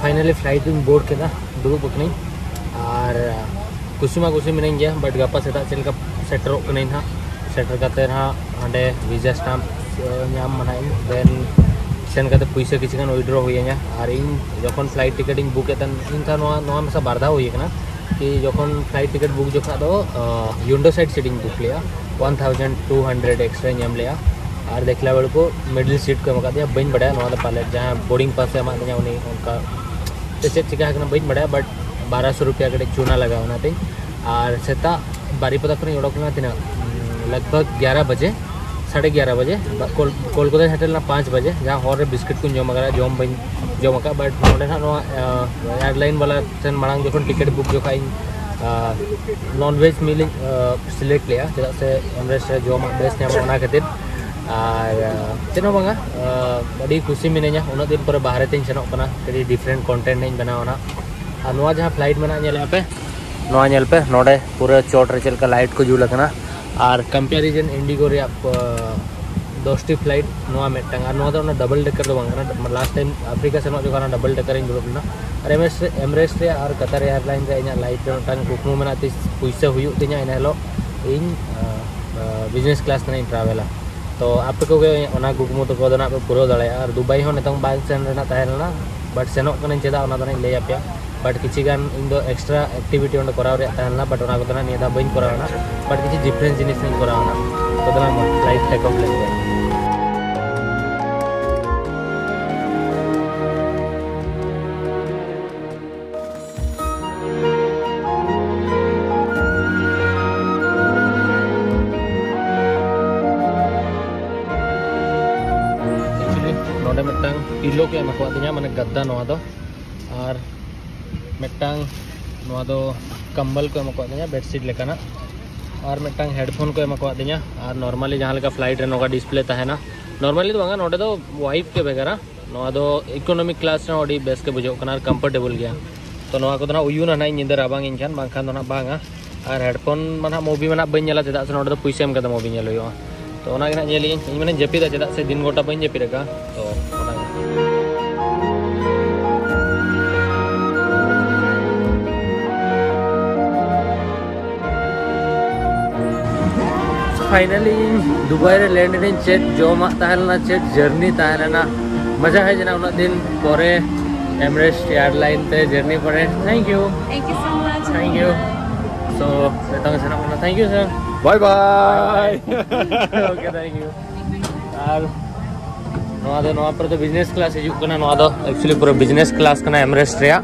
ᱯᱷᱟᱭᱱᱟᱞᱤ ᱯᱷᱞᱟᱭᱤᱴ ᱤᱧ ᱵᱳᱨᱰ ᱠᱮᱫᱟ, ᱫᱩᱲᱩᱵ ᱟᱠᱟᱱᱟᱹᱧ᱾ ᱟᱨ ᱠᱩᱥᱤ ᱢᱟ ᱠᱩᱥᱤ ᱢᱤᱱᱟᱹᱧ ᱜᱮᱭᱟ, ᱵᱟᱴ ᱜᱟᱯᱟ ᱥᱮᱛᱟᱜ ᱪᱮᱫ ᱞᱮᱠᱟ ᱥᱮᱴᱮᱨᱚᱜ ᱠᱟᱹᱱᱟᱹᱧ ᱱᱟᱦᱟᱜ᱾ ᱥᱮᱴᱮᱨ ᱠᱟᱛᱮ ᱱᱟᱦᱟᱜ ᱦᱟᱸᱰᱮ ᱵᱷᱤᱥᱟ ᱥᱴᱟᱢᱯ ᱧᱟᱢ ᱢᱟᱱᱟᱜ ᱤᱧ, ᱫᱮᱱ ᱥᱮᱱ ᱠᱟᱛᱮ ᱯᱩᱭᱥᱟᱹ ᱠᱤᱪᱷᱩ ᱜᱟᱱ ᱩᱭᱤᱰᱨᱚ ᱦᱩᱭᱟᱹᱧᱟ᱾ ᱟᱨ ᱤᱧ ᱡᱚᱠᱷᱚᱱ ᱯᱷᱞᱟᱭᱤᱴ ᱴᱤᱠᱤᱴ ᱤᱧ ᱵᱩᱠ ᱮᱫ ᱛᱟᱦᱮᱱ, ᱤᱧ ᱥᱟᱶ ᱱᱚᱣᱟ ᱱᱚᱣᱟ ᱢᱮᱥᱟ ᱵᱟᱨ ᱫᱷᱟᱣ ᱦᱩᱭ ᱟᱠᱟᱱᱟ ᱠᱤ ᱡᱚᱠᱷᱚᱱ ᱯᱷᱞᱟᱭᱤᱴ ᱴᱤᱠᱤᱴ ᱵᱩᱠ ᱡᱚᱠᱷᱟᱡ ᱫᱚ ᱩᱭᱤᱱᱰᱳ ᱥᱟᱭᱤᱰ ᱥᱤᱴ ᱤᱧ ᱵᱩᱠ ᱞᱮᱜᱼᱟ, ᱚᱣᱟᱱ ᱛᱷᱟᱣᱡᱮᱱᱰ ᱴᱩ ᱦᱟᱱᱰᱨᱮᱰ ᱮᱠᱥᱴᱨᱟᱧ ᱮᱢ ᱞᱮᱜᱼᱟ᱾ ᱟᱨ ᱫᱮᱠᱷᱞᱟ ᱵᱮᱲᱠᱩ ᱢᱤᱰᱤᱞ ᱥᱤᱴ ᱠᱚ ᱮᱢ ᱟᱠᱟᱫᱤᱧᱟ, ᱵᱟᱹᱧ ᱵᱟᱲᱟᱭᱟ ᱱᱚᱣᱟ ᱫᱚ ᱯᱟᱞᱮᱫ ᱡᱟᱦᱟᱸ ᱵᱳᱨᱰᱤᱝ ᱯᱟᱥ ᱮ ᱮᱢᱟᱫᱤᱧᱟ ᱩᱱᱤ ᱚᱱᱠᱟ ᱥᱮ ᱪᱮᱫ ᱪᱤᱠᱟ ᱟᱠᱟᱱᱟ ᱵᱟᱹᱧ ᱵᱟᱲᱟᱭᱟ, ᱵᱟᱴ ᱵᱟᱨᱚᱥᱚ ᱨᱩᱯᱤᱭᱟ ᱠᱟᱹᱴᱤᱡ ᱪᱩᱱᱟ ᱞᱟᱜᱟᱣ ᱮᱱᱟ ᱛᱤᱧ᱾ ᱟᱨ ᱥᱮᱛᱟᱜ ᱵᱟᱨᱤᱯᱟᱫᱟ ᱠᱷᱚᱱᱤᱧ ᱚᱰᱚᱠ ᱞᱮᱱᱟ ᱛᱤᱱᱟᱹᱜ, ᱞᱟᱜᱽ ᱵᱷᱟᱜᱽ ᱜᱭᱟᱨᱟ ᱵᱟᱡᱮ, ᱥᱟᱲᱮ ᱜᱭᱟᱨᱟ ᱵᱟᱡᱮ ᱵᱟ- ᱠᱳᱞ- ᱠᱳᱞᱠᱟᱛᱟᱧ ᱥᱮᱴᱮᱨ ᱞᱮᱱᱟ ᱯᱟᱸᱪ ᱵᱟᱡᱮ᱾ ᱡᱟᱦᱟᱸ ᱦᱚᱨ ᱨᱮ ᱵᱤᱥᱠᱤᱴ ᱠᱚᱧ ᱡᱚᱢ ᱟᱠᱟᱫᱟ, ᱡᱚᱢ ᱵᱟᱹᱧ ᱡᱚᱢ ᱟᱠᱟᱫ, ᱵᱟᱴ ᱱᱚᱸᱰᱮ ᱱᱟᱜ ᱱᱚᱣᱟ ᱮᱭᱟᱨᱞᱟᱭᱤᱱ ᱵᱟᱞᱟ ᱴᱷᱮᱱ ᱢᱟᱲᱟᱝ ᱡᱚᱠᱷᱚᱱ ᱴᱤᱠᱤᱴ ᱵᱩᱠ ᱡᱚᱠᱷᱟᱡ ᱤᱧ ᱱᱚᱱ ᱵᱷᱮᱡᱽ ᱢᱤᱞ ᱤᱧ ᱥᱤᱞᱮᱠᱴ ᱞᱮᱜᱼᱟ, ᱪᱮᱫᱟᱜ ᱥᱮ ᱮᱢᱨᱮᱥᱴ ᱨᱮ ᱡᱚᱢᱟᱜ ᱵᱮᱥ ᱧᱟᱢᱚᱜᱼᱟ, ᱚᱱᱟ ᱠᱷᱟᱹᱛᱤᱨ᱾ ᱟᱨ ᱪᱮᱫ ᱦᱚᱸ ᱵᱟᱝᱟ, ᱟᱹᱰᱤ ᱠᱩᱥᱤ ᱢᱤᱱᱟᱹᱧᱟ, ᱩᱱᱟᱹᱜ ᱫᱤᱱ ᱯᱚᱨᱮ ᱵᱟᱦᱨᱮ ᱛᱤᱧ ᱥᱮᱱᱚᱜ ᱠᱟᱱᱟ, ᱠᱟᱹᱴᱤᱡ ᱰᱤᱯᱷᱟᱨᱮᱱᱴ ᱠᱚᱱᱴᱮᱱᱴ ᱤᱧ ᱵᱮᱱᱟᱣᱟ ᱱᱟᱜ᱾ ᱟᱨ ᱱᱚᱣᱟ ᱡᱟᱦᱟᱸ ᱯᱷᱞᱟᱭᱤᱴ ᱢᱮᱱᱟᱜᱼᱟ, ᱧᱮᱞᱮᱫᱼᱟ ᱯᱮ, ᱱᱚᱣᱟ ᱧᱮᱞ ᱯᱮ, ᱱᱚᱰᱮ ᱯᱩᱨᱟᱹ ᱪᱚᱴ ᱨᱮ ᱪᱮᱫ ᱞᱮᱠᱟ ᱞᱟᱭᱤᱴ ᱠᱚ ᱡᱩᱞ ᱟᱠᱟᱱᱟ᱾ ᱟᱨ ᱠᱚᱢᱯᱮᱨᱤᱡᱚᱱ ᱤᱱᱰᱤᱜᱳ ᱨᱮᱭᱟᱜ ᱫᱚᱥᱴᱤ ᱯᱷᱞᱟᱭᱤᱴ, ᱱᱚᱣᱟ ᱢᱤᱫᱴᱟᱝ, ᱟᱨ ᱱᱚᱣᱟ ᱫᱚ ᱚᱱᱟ ᱰᱟᱵᱚᱞ ᱰᱮᱠᱟᱨ ᱫᱚ ᱵᱟᱝ ᱠᱟᱱᱟ᱾ ᱞᱟᱥᱴ ᱴᱟᱭᱤᱢ ᱟᱯᱷᱨᱤᱠᱟ ᱥᱮᱱᱚᱜ ᱡᱚᱠᱷᱚᱱ ᱚᱱᱟ ᱰᱟᱵᱚᱞ ᱰᱮᱠᱟᱨ ᱤᱧ ᱫᱩᱲᱩᱵ ᱞᱮᱱᱟ᱾ ᱟᱨ ᱮᱢᱨᱮᱥᱴ ᱨᱮ, ᱮᱢᱨᱮᱥᱴ ᱨᱮᱭᱟᱜ ᱟᱨ ᱠᱟᱛᱟᱨ ᱮᱭᱟᱨᱞᱟᱭᱤᱱ ᱨᱮ ᱤᱧᱟᱹᱜ ᱞᱟᱭᱤᱯᱷ ᱨᱮ ᱢᱤᱫᱴᱟᱝ ᱠᱩᱠᱢᱩ ᱢᱮᱱᱟᱜ ᱛᱤᱥ ᱯᱩᱭᱥᱟᱹ ᱦᱩᱭᱩᱜ ᱛᱤᱧᱟ, ᱤᱱᱟᱹ ᱦᱤᱞᱳᱜ ᱤᱧ ᱵᱤᱡᱽᱱᱮᱥ ᱠᱞᱟᱥ ᱛᱮ ᱤᱧ ᱴᱨᱟᱵᱷᱮᱞᱟ᱾ ᱛᱚ ᱟᱯᱮ ᱠᱚᱜᱮ ᱚᱱᱟ ᱠᱩᱠᱢᱩ ᱛᱟᱠᱚ ᱫᱚ ᱱᱟᱜ ᱯᱮ ᱯᱩᱨᱟᱹᱣ ᱫᱟᱲᱮᱭᱟᱜᱼᱟ᱾ ᱟᱨ ᱫᱩᱵᱟᱭ ᱦᱚᱸ ᱱᱤᱛᱚᱝ ᱵᱟᱝ ᱥᱮᱱ ᱨᱮᱱᱟᱜ ᱛᱟᱦᱮᱸ ᱞᱮᱱᱟ, ᱵᱟᱴ ᱥᱮᱱᱚᱜ ᱠᱟᱹᱱᱟᱹᱧ᱾ ᱪᱮᱫᱟᱜ, ᱚᱱᱟ ᱫᱚ ᱱᱟᱜ ᱤᱧ ᱞᱟᱹᱭ ᱟᱯᱮᱭᱟ᱾ ᱵᱟᱴ ᱠᱤᱪᱷᱤ ᱜᱟᱱ ᱤᱧ ᱫᱚ ᱮᱠᱥᱴᱨᱟ ᱮᱠᱴᱤᱵᱷᱤᱴᱤ ᱚᱸᱰᱮ ᱠᱚᱨᱟᱣ ᱨᱮᱭᱟᱜ ᱛᱟᱦᱮᱸ ᱞᱮᱱᱟ, ᱵᱟᱴ ᱚᱱᱟ ᱠᱚᱫᱚ ᱱᱟᱜ ᱱᱤᱭᱟᱹ ᱫᱷᱟᱣ ᱵᱟᱹᱧ ᱠᱚᱨᱟᱣ ᱮᱱᱟ᱾ ᱵᱟᱴ ᱠᱤᱪᱷᱤ ᱰᱤᱯᱷᱟᱨᱮᱱᱴ ᱡᱤᱱᱤᱥ ᱤᱧ ᱠᱚᱨᱟᱣ ᱮᱱᱟ᱾ ᱛᱚ ᱫᱮᱞᱟ ᱢᱟ, ᱞᱟᱭᱤᱴ ᱴᱮᱠ ᱚᱯᱷ ᱞᱮᱱ ᱜᱮ᱾ Actually, ᱱᱚᱰᱮ ᱢᱤᱫᱴᱟᱝ ᱯᱤᱞᱳ ᱠᱚ ᱮᱢ ᱟᱠᱟᱫ ᱛᱤᱧᱟ, ᱢᱟᱱᱮ ᱜᱟᱫᱽᱫᱟ ᱱᱚᱣᱟ ᱫᱚ᱾ ᱟᱨ ᱢᱤᱫᱴᱟᱝ ᱱᱚᱣᱟ ᱫᱚ ᱠᱟᱢᱵᱟᱞ ᱠᱚ ᱮᱢ ᱟᱠᱟᱫ ᱛᱤᱧᱟ, ᱵᱮᱰᱥᱤᱴ ᱞᱮᱠᱟᱱᱟᱜ᱾ ᱟᱨ ᱢᱤᱫᱴᱟᱝ ᱦᱮᱰᱯᱷᱳᱱ ᱠᱚ ᱮᱢ ᱟᱠᱟᱫ ᱛᱤᱧᱟ᱾ ᱟᱨ ᱱᱚᱨᱢᱟᱞᱤ ᱡᱟᱦᱟᱸ ᱞᱮᱠᱟ ᱯᱷᱞᱟᱭᱤᱴ ᱨᱮ ᱱᱚᱝᱠᱟ ᱰᱤᱥᱯᱞᱮ ᱛᱟᱦᱮᱱᱟ, ᱱᱚᱨᱢᱟᱞᱤ ᱫᱚ ᱵᱟᱝᱟ, ᱱᱚᱰᱮ ᱫᱚ ᱣᱟᱭᱤᱯ ᱜᱮ ᱵᱷᱮᱜᱟᱨᱟ᱾ ᱱᱚᱣᱟ ᱫᱚ ᱤᱠᱳᱱᱚᱢᱤᱠ ᱠᱞᱟᱥ ᱨᱮᱦᱚᱸ ᱟᱹᱰᱤ ᱵᱮᱥ ᱜᱮ ᱵᱩᱡᱷᱟᱹᱜ ᱠᱟᱱᱟ ᱟᱨ ᱠᱚᱢᱯᱷᱚᱨᱴᱮᱵᱚᱞ ᱜᱮᱭᱟ᱾ ᱛᱚ ᱱᱚᱣᱟ ᱠᱚᱫᱚ ᱱᱟᱜ ᱩᱭᱩᱱᱟ ᱱᱟᱜ ᱤᱧ ᱧᱤᱫᱟᱹ ᱨᱟᱵᱟᱝ ᱤᱧ ᱠᱷᱟᱱ, ᱵᱟᱝᱠᱷᱟᱱ ᱫᱚ ᱱᱟᱜ ᱵᱟᱝᱟ᱾ ᱟᱨ ᱦᱮᱰᱯᱷᱳᱱ ᱢᱟ ᱱᱟᱜ ᱢᱩᱵᱷᱤ ᱢᱟ ᱱᱟᱜ ᱵᱟᱹᱧ ᱧᱮᱞᱟ, ᱪᱮᱫᱟᱜ ᱥᱮ ᱱᱚᱰᱮ ᱫᱚ ᱯᱩᱭᱥᱟᱹ ᱮᱢ ᱠᱟᱛᱮ ᱢᱩᱵᱷᱤ ᱧᱮᱞ ᱦᱩᱭᱩᱜᱼᱟ᱾ ᱛᱚ ᱚᱱᱟᱜᱮ ᱱᱟᱜ ᱧᱮᱞ ᱤᱧ, ᱤᱧ ᱢᱟᱱᱮᱧ ᱡᱟᱹᱯᱤᱫᱟ, ᱪᱮᱫᱟᱜ ᱥᱮ ᱫᱤᱱ ᱜᱚᱴᱟ ᱵᱟᱹᱧ ᱡᱟᱹᱯᱤᱫ ᱟᱠᱟᱫᱼᱟ᱾ ᱛᱚ ᱚᱱᱟᱜᱮ᱾ ᱯᱷᱟᱭᱱᱟᱞᱤ ᱤᱧ ᱫᱩᱵᱟᱭ ᱨᱮ ᱞᱮᱱᱰ ᱮᱱᱟᱹᱧ᱾ ᱪᱮᱫ ᱡᱚᱢᱟᱜ ᱛᱟᱦᱮᱸ ᱞᱮᱱᱟ, ᱪᱮᱫ ᱡᱟᱨᱱᱤ ᱛᱟᱦᱮᱸ ᱞᱮᱱᱟ, ᱢᱚᱡᱟ ᱦᱮᱡ ᱮᱱᱟ ᱩᱱᱟᱹᱜ ᱫᱤᱱ ᱯᱚᱨᱮ ᱮᱢᱨᱮᱥᱴ ᱮᱭᱟᱨᱞᱟᱭᱤᱱ ᱛᱮ ᱡᱟᱨᱱᱤ ᱯᱚᱨᱮ᱾ Thank you. Thank you so much. Thank you. So ᱱᱤᱛᱚᱝ ᱥᱮᱱᱚᱜ ᱠᱟᱱᱟ᱾ Thank you sir. Bye bye. Okay, thank you. ᱟᱨ ᱱᱚᱣᱟ ᱫᱚ, ᱱᱚᱣᱟ ᱯᱚᱨᱮ ᱫᱚ ᱵᱤᱡᱽᱱᱮᱥ ᱠᱞᱟᱥ ᱦᱤᱡᱩᱜ ᱠᱟᱱᱟ᱾ ᱱᱚᱣᱟ ᱫᱚ ᱮᱠᱪᱩᱭᱮᱞᱤ ᱯᱩᱨᱟᱹ ᱵᱤᱡᱽᱱᱮᱥ ᱠᱞᱟᱥ ᱠᱟᱱᱟ ᱮᱢᱨᱮᱥᱴ ᱨᱮᱭᱟᱜ᱾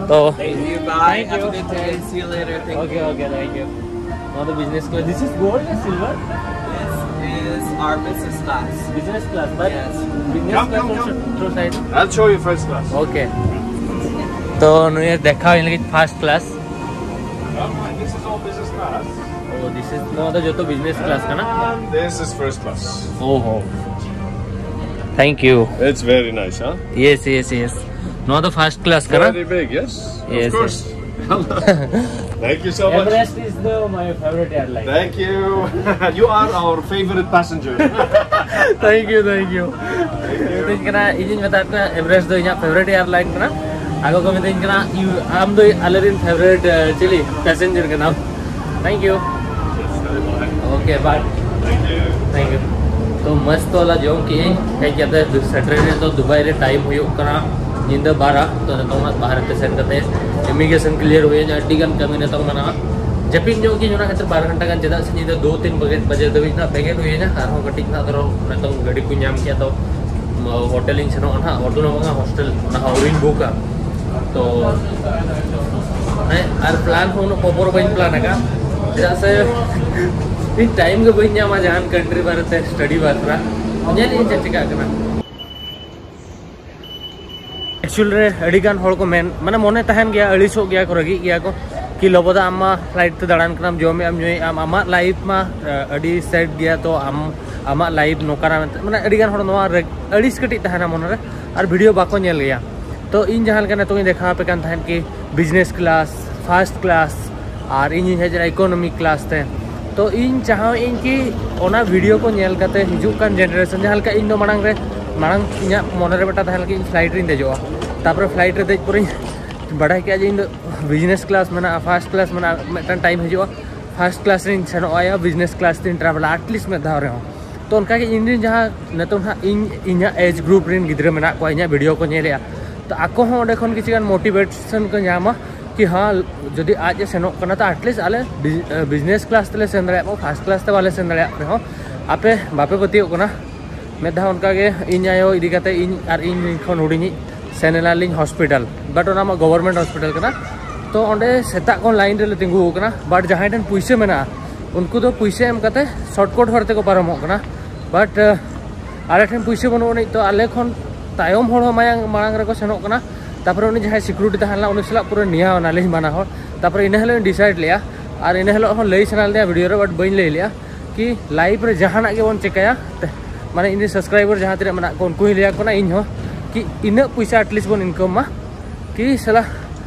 ᱛᱚ Thank you. Bye. Thank you. Have a good day. See you later. Thank you. Okay, okay, thank you. ᱱᱚᱣᱟ ᱫᱚ business class. This is gold or silver? This is our business class. Business class, but Yes. Business Come, class come, also come. Through side. I'll show you first class. Okay. ᱛᱚ ᱱᱩᱭ ᱫᱮᱠᱷᱟᱣ ᱤᱧ ᱞᱟᱹᱜᱤᱫ first class. Come on, this is all business class. O, this is, ᱱᱚᱣᱟ ᱫᱚ ᱡᱚᱛᱚ business class ᱠᱟᱱᱟ᱾ And this is first class. ᱳ ᱦᱳ᱾ Thank you. It's very nice, huh? Yes, yes, yes. ᱱᱚᱣᱟ ᱫᱚ ᱯᱷᱟᱨᱥᱴ ᱠᱞᱟᱥ ᱠᱟᱱᱟ᱾ Very big, yes? Yes, of course. Yes. Thank you so much. Emirates is the my favorite airline. Thank you. You are our favorite passenger. Thank you, thank you. ᱢᱤᱛᱟᱹᱧ ᱠᱟᱱᱟ, ᱤᱧᱤᱧ ᱢᱮᱛᱟᱫ ᱠᱚᱣᱟ Emirates ᱫᱚ ᱤᱧᱟᱹᱜ favorite airline ᱠᱟᱱᱟ᱾ ᱟᱠᱚ ᱠᱚ ᱢᱤᱛᱟᱹᱧ ᱠᱟᱱᱟ, "You, ᱟᱢ ᱫᱚ ᱟᱞᱮᱨᱮᱱ favorite, ᱪᱤᱞᱤ passenger ᱠᱟᱱᱟᱢ?" Thank you. Okay, bye. Thank you. Thank you. ᱛᱚ ᱢᱚᱥᱛ ᱛᱚᱞᱟ ᱡᱚᱢ ᱠᱮᱜᱼᱟᱹᱧ, ᱦᱮᱡ ᱠᱟᱛᱮ ᱫᱩ-, ᱥᱮᱴᱮᱨ ᱮᱱᱟ᱾ ᱛᱚ ᱫᱩᱵᱟᱭ ᱨᱮ time ᱦᱩᱭᱩᱜ ᱠᱟᱱᱟ ᱧᱤᱫᱟᱹ ᱵᱟᱨᱟ᱾ ᱛᱚ ᱱᱤᱛᱚᱝ ᱦᱟᱸᱜ ᱵᱟᱦᱨᱮ ᱛᱮ ᱥᱮᱱ ᱠᱟᱛᱮ immigration clear ᱦᱩᱭ ᱟᱹᱧᱟ᱾ ᱟᱹᱰᱤ ᱜᱟᱱ ᱠᱟᱹᱢᱤ ᱱᱤᱛᱚᱝ ᱢᱮᱱᱟᱜᱼᱟ᱾ ᱡᱟᱹᱯᱤᱫ ᱧᱚᱜ ᱜᱤᱧ ᱚᱱᱟ ᱠᱷᱟᱹᱛᱤᱨ ᱵᱟᱨ ᱜᱷᱚᱱᱴᱟ ᱜᱟᱱ, ᱪᱮᱫᱟᱜ ᱥᱮ ᱧᱤᱫᱟᱹ ᱫᱩ ᱛᱤᱱ ᱵᱟᱡᱮ, ᱵᱟᱡᱮ ᱫᱷᱟᱹᱵᱤᱡ ᱱᱟᱜ ᱵᱮᱸᱜᱮᱫ ᱦᱩᱭ ᱮᱱᱟ᱾ ᱟᱨᱦᱚᱸ ᱠᱟᱹᱴᱤᱡ ᱱᱟᱜ ᱫᱷᱚᱨᱚ ᱱᱤᱛᱚᱝ ᱜᱟᱹᱰᱤ ᱠᱚ ᱧᱟᱢ ᱠᱮᱜᱼᱟ, ᱛᱚ ᱦᱳᱴᱮᱞ ᱤᱧ ᱥᱮᱱᱚᱜᱼᱟ ᱱᱟᱜ᱾ ᱦᱳᱴᱮᱞ ᱦᱚᱸ ᱵᱟᱝᱟ, ᱦᱳᱥᱴᱮᱞ ᱚᱱᱟ ᱦᱚᱸ ᱟᱹᱣᱨᱤᱧ ᱵᱩᱠᱟ᱾ ᱛᱚ ᱦᱮᱸ, ᱟᱨ plan ᱦᱚᱸ ᱩᱱᱟᱹᱜ ᱯᱚᱯᱚᱨ ᱵᱟᱹᱧ plan ᱟᱠᱟᱫᱼᱟ, ᱪᱮᱫᱟᱜ ᱥᱮ ᱤᱧ time ᱜᱮ ᱵᱟᱹᱧ ᱧᱟᱢᱟ ᱡᱟᱦᱟᱱ country ᱵᱟᱨᱮᱛᱮ study ᱵᱟᱠᱷᱨᱟ᱾ ᱧᱮᱞ ᱤᱧ ᱪᱮᱫ ᱪᱤᱠᱟᱹᱜ ᱠᱟᱱᱟ᱾ Actual ᱨᱮ ᱟᱹᱰᱤ ᱜᱟᱱ ᱦᱚᱲ ᱠᱚ ᱢᱮᱱ, ᱢᱟᱱᱮ ᱢᱚᱱᱮ ᱛᱟᱦᱮᱱ ᱜᱮᱭᱟ, ᱟᱹᱲᱤᱥᱚᱜ ᱜᱮᱭᱟ ᱠᱚ, ᱨᱟᱹᱜᱤᱜ ᱜᱮᱭᱟ ᱠᱚ ᱠᱤ, "ᱞᱚᱵᱚ ᱫᱟ, ᱟᱢ ᱢᱟ flight ᱛᱮ ᱫᱟᱬᱟᱱ ᱠᱟᱱᱟᱢ, ᱡᱚᱢᱮᱜ ᱟᱢ, ᱧᱩᱭᱮᱜ ᱟᱢ, ᱟᱢᱟᱜ life ᱢᱟ ᱟᱹᱰᱤ sad ᱜᱮᱭᱟ, ᱛᱚ ᱟᱢ, ᱟᱢᱟᱜ life ᱱᱚᱝᱠᱟᱱᱟ" ᱢᱮᱱᱛᱮ, ᱢᱟᱱᱮ ᱟᱹᱰᱤ ᱜᱟᱱ ᱦᱚᱲ ᱱᱚᱣᱟ ᱨᱟᱹᱜ-, ᱟᱹᱲᱤᱥ ᱠᱟᱹᱴᱤᱡ ᱛᱟᱦᱮᱱᱟ ᱢᱚᱱᱮ ᱨᱮ, ᱟᱨ video ᱵᱟᱠᱚ ᱧᱮᱞ ᱜᱮᱭᱟ᱾ ᱛᱚ ᱤᱧ ᱡᱟᱦᱟᱸ ᱞᱮᱠᱟ ᱱᱤᱛᱚᱝ ᱤᱧ ᱫᱮᱠᱷᱟᱣ ᱟᱯᱮ ᱠᱟᱱ ᱛᱟᱦᱮᱸᱫ ᱠᱤ business class, first class, ᱟᱨ ᱤᱧᱤᱧ ᱦᱮᱡ ᱮᱱᱟ economy class ᱛᱮ᱾ ᱛᱚ ᱤᱧ ᱪᱟᱦᱟᱣ ᱟᱹᱧ ᱠᱤ ᱚᱱᱟ video ᱠᱚ ᱧᱮᱞ ᱠᱟᱛᱮ ᱦᱤᱡᱩᱜ ᱠᱟᱱ generation, ᱡᱟᱦᱟᱸ ᱞᱮᱠᱟ ᱤᱧ ᱫᱚ ᱢᱟᱲᱟᱝ ᱨᱮ, ᱢᱟᱲᱟᱝ ᱤᱧᱟᱹᱜ ᱢᱚᱱᱮ ᱨᱮ ᱢᱤᱫᱴᱟᱝ ᱛᱟᱦᱮᱸ ᱞᱮᱱᱟ ᱠᱤ ᱤᱧ flight ᱨᱤᱧ ᱫᱮᱡᱚᱜᱼᱟ, ᱛᱟᱨᱯᱚᱨᱮ flight ᱨᱮ ᱫᱮᱡ ᱯᱚᱨᱮᱧ ᱵᱟᱰᱟᱭ ᱠᱮᱜᱼᱟ ᱡᱮ ᱤᱧ ᱫᱚ business class ᱢᱮᱱᱟᱜᱼᱟ, first class ᱢᱮᱱᱟᱜᱼᱟ, ᱢᱤᱫᱴᱟᱝ time ᱦᱤᱡᱩᱜᱼᱟ first class ᱨᱤᱧ ᱥᱮᱱᱚᱜᱼᱟ, business class ᱛᱤᱧ travelᱟ at least ᱢᱤᱫ ᱫᱷᱟᱣ ᱨᱮᱦᱚᱸ᱾ ᱛᱚ ᱚᱱᱠᱟᱜᱮ ᱤᱧ ᱨᱮᱱ ᱡᱟᱦᱟᱸ ᱱᱤᱛᱚᱝ ᱦᱟᱸᱜ ᱤᱧ, ᱤᱧᱟᱹᱜ age group ᱨᱮᱱ ᱜᱤᱫᱽᱨᱟᱹ ᱢᱮᱱᱟᱜ ᱠᱚᱣᱟ, ᱤᱧᱟᱹᱜ video ᱠᱚ ᱧᱮᱞᱮᱜᱼᱟ, ᱛᱚ ᱟᱠᱚ ᱦᱚᱸ ᱚᱸᱰᱮ ᱠᱷᱚᱱ ᱠᱤᱪᱷᱩ ᱜᱟᱱ motivation ᱠᱚ ᱧᱟᱢᱟ ᱠᱤ ᱦᱮᱸ, ᱡᱩᱫᱤ ᱟᱡ ᱮ ᱥᱮᱱᱚᱜ ᱠᱟᱱᱟ ᱛᱚ at least ᱟᱞᱮ ᱵᱤ-, ᱮ, business class ᱛᱮᱞᱮ ᱥᱮᱱ ᱫᱟᱲᱮᱭᱟᱜ ᱢᱟ, first class ᱛᱮ ᱵᱟᱞᱮ ᱥᱮᱱ ᱫᱟᱲᱮᱭᱟᱜ ᱨᱮᱦᱚᱸ ᱟᱯᱮ ᱵᱟᱯᱮ ᱯᱟᱹᱛᱭᱟᱹᱜ ᱠᱟᱱᱟ᱾ ᱢᱤᱫ ᱫᱷᱟᱣ ᱚᱱᱠᱟᱜᱮ ᱤᱧ ᱟᱭᱳ ᱤᱫᱤ ᱠᱟᱛᱮ ᱤᱧ ᱟᱨ ᱤᱧ ᱠᱷᱚᱱ ᱦᱩᱰᱤᱧᱤᱡ ᱥᱮᱱ ᱮᱱᱟᱞᱤᱧ hospital, but ᱚᱱᱟ ᱢᱟ government hospital ᱠᱟᱱᱟ᱾ ᱛᱚ ᱚᱸᱰᱮ ᱥᱮᱛᱟᱜ ᱠᱷᱚᱱ line ᱨᱮᱞᱮ ᱛᱤᱸᱜᱩ ᱟᱠᱟᱱᱟ, but ᱡᱟᱦᱟᱸᱭ ᱴᱷᱮᱱ ᱯᱩᱭᱥᱟᱹ ᱢᱮᱱᱟᱜᱼᱟ ᱩᱱᱠᱩ ᱫᱚ ᱯᱩᱭᱥᱟᱹ ᱮᱢ ᱠᱟᱛᱮ shortcut ᱦᱚᱨ ᱛᱮᱠᱚ ᱯᱟᱨᱚᱢᱚᱜ ᱠᱟᱱᱟ, but ᱟᱞᱮ ᱴᱷᱮᱱ ᱯᱩᱭᱥᱟᱹ ᱵᱟᱹᱱᱩᱜ ᱟᱹᱱᱤᱡ, ᱛᱚ ᱟᱞᱮ ᱠᱷᱚᱱ ᱛᱟᱭᱚᱢ ᱦᱚᱲ ᱦᱚᱸ ᱢᱟᱭᱟᱝ ᱢᱟᱲᱟᱝ ᱨᱮᱠᱚ ᱥᱮᱱᱚᱜ ᱠᱟᱱᱟ᱾ ᱛᱟᱨᱯᱚᱨᱮ ᱩᱱᱤ ᱡᱟᱦᱟᱸᱭ security ᱛᱟᱦᱮᱸ ᱞᱮᱱᱟ ᱩᱱᱤ ᱥᱟᱞᱟᱜ ᱯᱩᱨᱟᱹ ᱱᱮᱭᱟᱣ ᱮᱱᱟᱞᱤᱧ ᱵᱟᱱᱟ ᱦᱚᱲ᱾ ᱛᱟᱨᱯᱚᱨᱮ ᱤᱱᱟᱹ ᱦᱤᱞᱳᱜ ᱤᱧ decide ᱞᱮᱜᱼᱟ, ᱟᱨ ᱤᱱᱟᱹ ᱦᱤᱞᱳᱜ ᱦᱚᱸ ᱞᱟᱹᱭ ᱥᱟᱱᱟ ᱞᱤᱧᱟ video ᱨᱮ, but ᱵᱟᱹᱧ ᱞᱟᱹᱭ ᱞᱮᱜᱼᱟ ᱠᱤ life ᱨᱮ ᱡᱟᱦᱟᱱᱟᱜ ᱜᱮᱵᱚᱱ ᱪᱮᱠᱟᱭᱟ, ᱛᱮ-, ᱢᱟᱱᱮ ᱤᱧ ᱨᱮᱱ subscriber ᱡᱟᱦᱟᱸ ᱛᱤᱱᱟᱹᱜ ᱢᱮᱱᱟᱜ ᱠᱚ ᱩᱱᱠᱩ ᱦᱚᱸᱧ ᱞᱟᱹᱭ ᱟᱠᱚ ᱠᱟᱱᱟ ᱤᱧ ᱦᱚᱸ ᱠᱤ ᱤᱱᱟᱹᱜ ᱯᱩᱭᱥᱟᱹ at least ᱵᱚᱱ income ᱢᱟ ᱠᱤ ᱥᱟᱞᱟ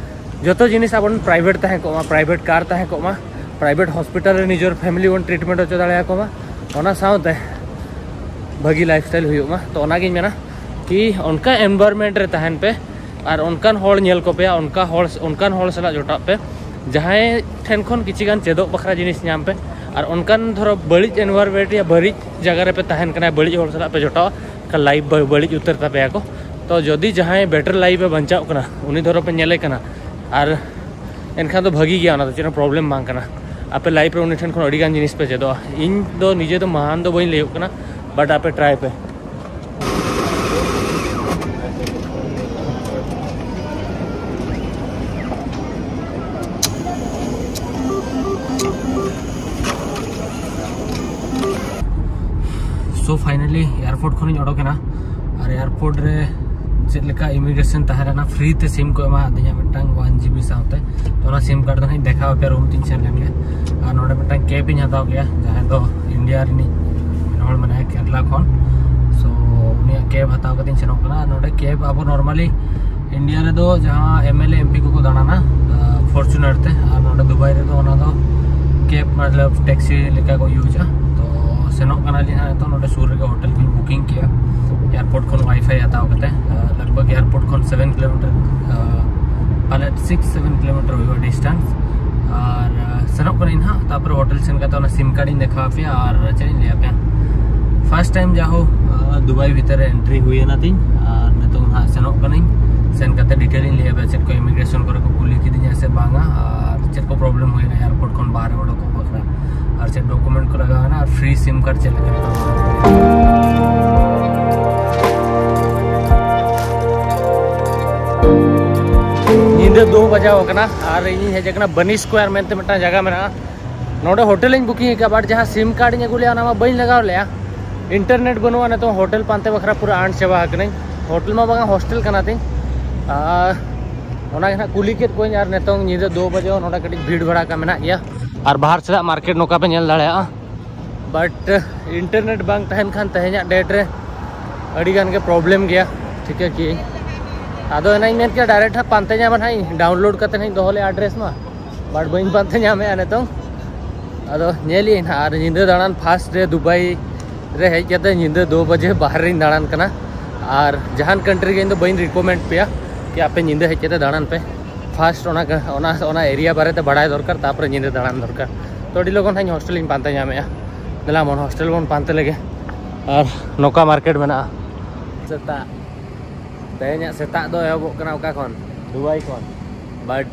ᱡᱚᱛᱚ ᱡᱤᱱᱤᱥ ᱟᱵᱚᱱ ᱯᱨᱟᱭᱵᱷᱮᱴ ᱛᱟᱦᱮᱸ ᱠᱚᱜ ᱢᱟ, ᱯᱨᱟᱭᱵᱷᱮᱴ ᱠᱟᱨ ᱛᱟᱦᱮᱸ ᱠᱚᱜ ᱢᱟ, ᱯᱨᱟᱭᱵᱷᱮᱴ ᱦᱚᱥᱯᱤᱴᱟᱞ ᱨᱮ ᱱᱤᱡᱮᱨ ᱯᱷᱮᱢᱤᱞᱤ ᱵᱚᱱ ᱴᱨᱤᱴᱢᱮᱱᱴ ᱦᱚᱪᱚ ᱫᱟᱲᱮᱭᱟᱠᱚ ᱢᱟ, ᱚᱱᱟ ᱥᱟᱶᱛᱮ ᱵᱷᱟᱹᱜᱤ ᱞᱟᱭᱤᱯᱷ ᱥᱴᱟᱭᱤᱞ ᱦᱩᱭᱩᱜ ᱢᱟ᱾ ᱛᱚ ᱚᱱᱟᱜᱤᱧ ᱢᱮᱱᱟ ᱠᱤ ᱚᱱᱠᱟ ᱮᱱᱵᱷᱟᱨᱢᱮᱱᱴ ᱨᱮ ᱛᱟᱦᱮᱱ ᱯᱮ ᱟᱨ ᱚᱱᱠᱟᱱ ᱦᱚᱲ ᱧᱮᱞ ᱠᱚᱯᱮ, ᱚᱱᱠᱟ ᱦᱚᱲ, ᱚᱱᱠᱟᱱ ᱦᱚᱲ ᱥᱟᱞᱟᱜ ᱡᱚᱴᱟᱜ ᱯᱮ ᱡᱟᱦᱟᱸᱭ ᱴᱷᱮᱱ ᱠᱷᱚᱱ ᱠᱤᱪᱷᱤ ᱜᱟᱱ ᱪᱮᱫᱚᱜ ᱵᱟᱠᱷᱨᱟ ᱡᱤᱱᱤᱥ ᱧᱟᱢ ᱯᱮ᱾ ᱟᱨ ᱚᱱᱠᱟᱱ ᱫᱷᱚᱨᱚ ᱵᱟᱹᱲᱤᱡ ᱮᱱᱵᱷᱟᱨᱢᱮᱱᱴ ᱭᱟ ᱵᱟᱹᱲᱤᱡ ᱡᱟᱭᱜᱟ ᱨᱮᱯᱮ ᱛᱟᱦᱮᱱ ᱠᱟᱱᱟ, ᱵᱟᱹᱲᱤᱡ ᱦᱚᱲ ᱥᱟᱞᱟᱜ ᱯᱮ ᱡᱚᱴᱟᱣᱟ, ᱮᱱᱠᱷᱟᱱ ᱞᱟᱭᱤᱯᱷ ᱵᱟᱹᱲᱤᱡ ᱩᱛᱟᱹᱨ ᱛᱟᱯᱮᱭᱟ ᱠᱚ᱾ ᱛᱚ ᱡᱩᱫᱤ ᱡᱟᱦᱟᱸᱭ ᱵᱮᱴᱟᱨ ᱞᱟᱭᱤᱯᱷ ᱮ ᱵᱟᱧᱪᱟᱣ ᱠᱟᱱᱟ, ᱩᱱᱤ ᱫᱷᱚᱨᱚ ᱯᱮ ᱧᱮᱞᱮ ᱠᱟᱱᱟ ᱟᱨ ᱮᱱᱠᱷᱟᱱ ᱫᱚ ᱵᱷᱟᱹᱜᱤ ᱜᱮᱭᱟ, ᱚᱱᱟ ᱫᱚ ᱪᱮᱫ ᱦᱚᱸ ᱯᱨᱚᱵᱞᱮᱢ ᱵᱟᱝ ᱠᱟᱱᱟ᱾ ᱟᱯᱮ ᱞᱟᱭᱤᱯᱷ ᱨᱮ ᱩᱱᱤ ᱴᱷᱮᱱ ᱠᱷᱚᱱ ᱟᱹᱰᱤ ᱜᱟᱱ ᱡᱤᱱᱤᱥ ᱯᱮ ᱪᱮᱫᱚᱜᱼᱟ᱾ ᱤᱧ ᱫᱚ ᱱᱤᱡᱮ ᱫᱚ ᱢᱟᱦᱟᱱ ᱫᱚ ᱵᱟᱹᱧ ᱞᱟᱹᱭᱚᱜ ᱠᱟᱱᱟ, ᱵᱟᱴ ᱟᱯᱮ ᱴᱨᱟᱭ ᱯᱮ᱾ So finally airport ᱠᱷᱚᱱᱤᱧ ᱚᱰᱚᱠᱮᱱᱟ᱾ ᱟᱨ ᱮᱭᱟᱨᱯᱳᱨᱴ ᱨᱮ ᱪᱮᱫ ᱞᱮᱠᱟ ᱤᱢᱤᱜᱨᱮᱥᱚᱱ ᱛᱟᱦᱮᱸ ᱞᱮᱱᱟ, ᱯᱷᱨᱤ ᱛᱮ ᱥᱤᱢ ᱠᱚ ᱮᱢᱟ ᱟᱹᱫᱤᱧᱟ, ᱢᱤᱫᱴᱟᱝ ᱚᱣᱟᱱ ᱡᱤ ᱵᱤ ᱥᱟᱶᱛᱮ᱾ ᱛᱚ ᱚᱱᱟ ᱥᱤᱢ ᱠᱟᱨᱰ ᱫᱚ ᱦᱟᱸᱜ ᱤᱧ ᱫᱮᱠᱷᱟᱣ ᱟᱯᱮᱭᱟ ᱨᱩᱢ ᱛᱤᱧ ᱥᱮᱱ ᱞᱮᱱ ᱜᱮ᱾ ᱟᱨ ᱱᱚᱰᱮ ᱢᱤᱫᱴᱟᱝ ᱠᱮᱵᱽ ᱤᱧ ᱦᱟᱛᱟᱣ ᱠᱮᱜᱼᱟ, ᱡᱟᱦᱟᱸᱭ ᱫᱚ ᱤᱱᱰᱤᱭᱟ ᱨᱤᱱᱤᱡ ᱦᱚᱲ ᱢᱮᱱᱟᱭᱟ, ᱠᱮᱨᱞᱟ ᱠᱷᱚᱱ᱾ ᱥᱳ ᱩᱱᱤᱭᱟᱜ ᱠᱮᱵᱽ ᱦᱟᱛᱟᱣ ᱠᱟᱛᱮᱧ ᱥᱮᱱᱚᱜ ᱠᱟᱱᱟ᱾ ᱟᱨ ᱱᱚᱰᱮ ᱠᱮᱵᱽ ᱟᱵᱚ ᱱᱚᱨᱢᱟᱞᱤ ᱤᱱᱰᱤᱭᱟ ᱨᱮᱫᱚ ᱡᱟᱦᱟᱸ M L A M P ᱠᱚᱠᱚ ᱫᱟᱬᱟᱱᱟ ᱯᱷᱚᱨᱪᱩᱱᱟᱨ ᱛᱮ, ᱟᱨ ᱱᱚᱰᱮ ᱫᱩᱵᱟᱭ ᱨᱮᱫᱚ ᱚᱱᱟ ᱫᱚ ᱠᱮᱵᱽ ᱢᱚᱛᱞᱚᱵ ᱴᱮᱠᱥᱤ ᱞᱮᱠᱟ ᱠᱚ ᱤᱭᱩᱡᱟ᱾ ᱛᱚ ᱥᱮᱱᱚᱜ ᱠᱟᱱᱟᱞᱤᱧ ᱦᱟᱸᱜ ᱱᱤᱛᱚᱜ᱾ ᱱᱚᱰᱮ ᱥᱩᱨ ᱨᱮᱜᱮ ᱦᱳᱴᱮᱞ ᱠᱚᱧ ᱵᱩᱠᱤᱝ ᱠᱮᱜᱼᱟ, ᱮᱭᱟᱨᱯᱳᱨᱴ ᱠᱷᱚᱱ ᱣᱟᱭᱯᱷᱟᱭ ᱦᱟᱛᱟᱣ ᱠᱟᱛᱮ᱾ ᱞᱟᱜᱽ ᱵᱷᱟᱜᱽ ᱮᱭᱟᱨᱯᱳᱨᱴ ᱠᱷᱚᱱ ᱥᱮᱵᱷᱮᱱ ᱠᱤᱞᱳᱢᱤᱴᱟᱨ, ᱯᱟᱞᱮᱫ ᱥᱤᱠᱥ ᱥᱮᱵᱷᱮᱱ ᱠᱤᱞᱳᱢᱤᱴᱟᱨ ᱦᱩᱭᱩᱜᱼᱟ ᱰᱤᱥᱴᱮᱱᱥ᱾ ᱟᱨ ᱥᱮᱱᱚᱜ ᱠᱟᱱᱟᱧ ᱦᱟᱸᱜ, ᱛᱟᱯᱚᱨᱮ ᱦᱳᱴᱮᱞ ᱥᱮᱱ ᱠᱟᱛᱮ ᱚᱱᱟ ᱥᱤᱢ ᱠᱟᱨᱰ ᱤᱧ ᱫᱮᱠᱷᱟᱣ ᱟᱯᱮᱭᱟ᱾ ᱟᱨ ᱪᱮᱫ ᱤᱧ ᱞᱟᱹᱭ ᱟᱯᱮᱭᱟ, ᱯᱷᱟᱥᱴ ᱴᱟᱭᱤᱢ ᱡᱟ ᱦᱳᱠ ᱫᱩᱵᱟᱭ ᱵᱷᱤᱛᱟᱹᱨ ᱨᱮ ᱮᱱᱴᱨᱤ ᱦᱩᱭᱮᱱᱟ ᱛᱤᱧ᱾ ᱟᱨ ᱱᱤᱛᱚᱝ ᱦᱟᱸᱜ ᱥᱮᱱᱚᱜ ᱠᱟᱹᱱᱟᱹᱧ, ᱥᱮᱱ ᱠᱟᱛᱮ ᱰᱤᱴᱮᱞ ᱤᱧ ᱞᱟᱹᱭ ᱟᱯᱮᱭᱟ, ᱪᱮᱫ ᱠᱚ ᱤᱢᱤᱜᱨᱮᱥᱚᱱ ᱠᱚᱨᱮ ᱠᱚ ᱠᱩᱞᱤ ᱠᱤᱫᱤᱧᱟ ᱥᱮ ᱵᱟᱝᱟ, ᱟᱨ ᱪᱮᱫ ᱠᱚ ᱯᱨᱚᱵᱞᱮᱢ ᱦᱩᱭᱱᱟ ᱮᱭᱟᱨᱯᱳᱨᱴ ᱠᱷᱚᱱ ᱵᱟᱦᱨᱮ ᱚᱰᱚᱠᱚᱜ ᱵᱟᱠᱷᱨᱟ, ᱟᱨ ᱪᱮᱫ ᱰᱚᱠᱩᱢᱮᱱᱴ ᱠᱚ ᱞᱟᱜᱟᱣ ᱮᱱᱟ, ᱟᱨ ᱯᱷᱨᱤ ᱥᱤᱢ ᱠᱟᱨᱰ ᱪᱮᱫ ᱞᱮᱠᱟ᱾ ᱧᱤᱫᱟᱹ ᱫᱩ ᱵᱟᱡᱟᱣ ᱟᱠᱟᱱᱟ ᱟᱨ ᱤᱧᱤᱧ ᱦᱮᱡ ᱟᱠᱟᱱᱟ ᱵᱟᱱᱤ ᱥᱠᱚᱭᱟᱨ ᱢᱮᱱᱛᱮ ᱢᱤᱫᱴᱟᱝ ᱡᱟᱭᱜᱟ ᱢᱮᱱᱟᱜᱼᱟ᱾ ᱱᱚᱰᱮ ᱦᱳᱴᱮᱞ ᱤᱧ ᱵᱩᱠᱤᱝ ᱟᱠᱟᱫᱼᱟ, ᱵᱟᱴ ᱡᱟᱦᱟᱸ ᱥᱤᱢ ᱠᱟᱨᱰ ᱤᱧ ᱟᱹᱜᱩ ᱞᱮᱜᱼᱟ, ᱚᱱᱟ ᱢᱟ ᱵᱟᱹᱧ ᱞᱟᱜᱟᱣ ᱞᱮᱜᱼᱟ᱾ ᱤᱱᱴᱟᱨᱱᱮᱴ ᱵᱟᱹᱱᱩᱜᱼᱟ, ᱱᱤᱛᱚᱝ ᱦᱳᱴᱮᱞ ᱯᱟᱱᱛᱮ ᱵᱟᱠᱷᱨᱟ ᱯᱩᱨᱟᱹ ᱟᱸᱴ ᱪᱟᱵᱟ ᱟᱠᱟᱱᱟᱹᱧ᱾ ᱦᱳᱴᱮᱞ ᱢᱟ ᱵᱟᱝᱟ, ᱦᱳᱥᱴᱮᱞ ᱠᱟᱱᱟ ᱛᱤᱧ᱾ ᱟᱨ ᱚᱱᱟ ᱜᱮ ᱱᱟᱦᱟᱜ ᱠᱩᱞᱤ ᱠᱮᱫ ᱠᱚᱣᱟᱧ, ᱟᱨ ᱱᱤᱛᱚᱝ ᱧᱤᱫᱟᱹ ᱫᱩ ᱵᱟᱡᱮ ᱱᱚᱰᱮ ᱠᱟᱹᱴᱤᱡ ᱵᱷᱤᱲ ᱵᱷᱟᱲᱟᱠᱟ ᱢᱮᱱᱟᱜ ᱜᱮᱭᱟ᱾ ᱟᱨ ᱵᱟᱦᱟᱨ ᱥᱮᱫᱟᱜ ᱢᱟᱨᱠᱮᱴ ᱱᱚᱝᱠᱟ ᱯᱮ ᱧᱮᱞ ᱫᱟᱲᱮᱭᱟᱜᱼᱟ, ᱵᱟᱴ ᱤᱱᱴᱟᱨᱱᱮᱴ ᱵᱟᱝ ᱛᱟᱦᱮᱱ ᱠᱷᱟᱱ ᱛᱮᱦᱮᱧᱟᱜ ᱰᱮᱴ ᱨᱮ ᱟᱹᱰᱤ ᱜᱟᱱ ᱜᱮ ᱯᱨᱚᱵᱞᱮᱢ ᱜᱮᱭᱟ, ᱴᱷᱤᱠᱟᱹ ᱠᱤᱭᱟᱹᱧ᱾ ᱟᱫᱚ ᱮᱱᱟᱧ ᱢᱮᱱ ᱠᱮᱭᱟ ᱰᱟᱭᱨᱮᱠᱴ ᱦᱟᱸᱜ ᱯᱟᱱᱛᱮ ᱧᱟᱢᱟ ᱱᱟᱦᱟᱜ ᱤᱧ, ᱰᱟᱣᱩᱱᱞᱳᱰ ᱠᱟᱛᱮ ᱱᱟᱦᱟᱜ ᱤᱧ ᱫᱚᱦᱚ ᱞᱮᱜᱼᱟ ᱮᱰᱨᱮᱥ ᱢᱟ, ᱵᱟᱴ ᱵᱟᱹᱧ ᱯᱟᱱᱛᱮ ᱧᱟᱢᱮᱜᱼᱟ ᱱᱤᱛᱚᱝ᱾ ᱟᱫᱚ ᱧᱮᱞ ᱤᱧ ᱦᱟᱸᱜ, ᱟᱨ ᱧᱤᱫᱟᱹ ᱫᱟᱬᱟᱱ ᱯᱷᱟᱥᱴ ᱨᱮ ᱫᱩᱵᱟᱭ ᱨᱮ ᱦᱮᱡ ᱠᱟᱛᱮ ᱧᱤᱫᱟᱹ ᱫᱩ ᱵᱟᱡᱮ ᱵᱟᱦᱨᱮ ᱨᱤᱧ ᱫᱟᱬᱟᱱ ᱠᱟᱱᱟ᱾ ᱟᱨ ᱡᱟᱦᱟᱱ ᱠᱟᱱᱴᱨᱤ ᱜᱮ ᱤᱧ ᱫᱚ ᱵᱟᱹᱧ ᱨᱤᱠᱚᱢᱮᱱᱰ ᱯᱮᱭᱟ ᱠᱤ ᱟᱯᱮ ᱧᱤᱫᱟᱹ ᱦᱮᱡ ᱠᱟᱛᱮ ᱫᱟᱬᱟᱱ ᱯᱮ᱾ ᱯᱷᱟᱥᱴ ᱚᱱᱟ ᱚᱱᱟ ᱚᱱᱟ ᱮᱨᱤᱭᱟ ᱵᱟᱨᱮᱛᱮ ᱵᱟᱲᱟᱭ ᱫᱚᱨᱠᱟᱨ, ᱛᱟᱨᱯᱚᱨᱮ ᱧᱤᱫᱟᱹ ᱫᱟᱬᱟᱱ ᱫᱚᱨᱠᱟᱨ᱾ ᱛᱚ ᱟᱹᱰᱤ ᱞᱚᱜᱚᱱ ᱦᱟᱸᱜ ᱤᱧ ᱦᱳᱥᱴᱮᱞ ᱤᱧ ᱯᱟᱱᱛᱮ ᱧᱟᱢᱮᱜᱼᱟ᱾ ᱫᱮᱞᱟ ᱢᱚᱱ ᱦᱳᱥᱴᱮᱞ ᱵᱚᱱ ᱯᱟᱱᱛᱮ ᱞᱮᱜᱮ᱾ ᱟᱨ ᱱᱚᱝᱠᱟ ᱢᱟᱨᱠᱮᱴ ᱢᱮᱱᱟᱜᱼᱟ᱾ ᱥᱮᱛᱟᱜ, ᱛᱮᱦᱮᱧᱟᱜ ᱥᱮᱛᱟᱜ ᱫᱚ ᱮᱦᱚᱵᱚᱜ ᱠᱟᱱᱟ ᱚᱠᱟ ᱠᱷᱚᱱ? ᱫᱩᱵᱟᱭ ᱠᱷᱚᱱ᱾ ᱵᱟᱴ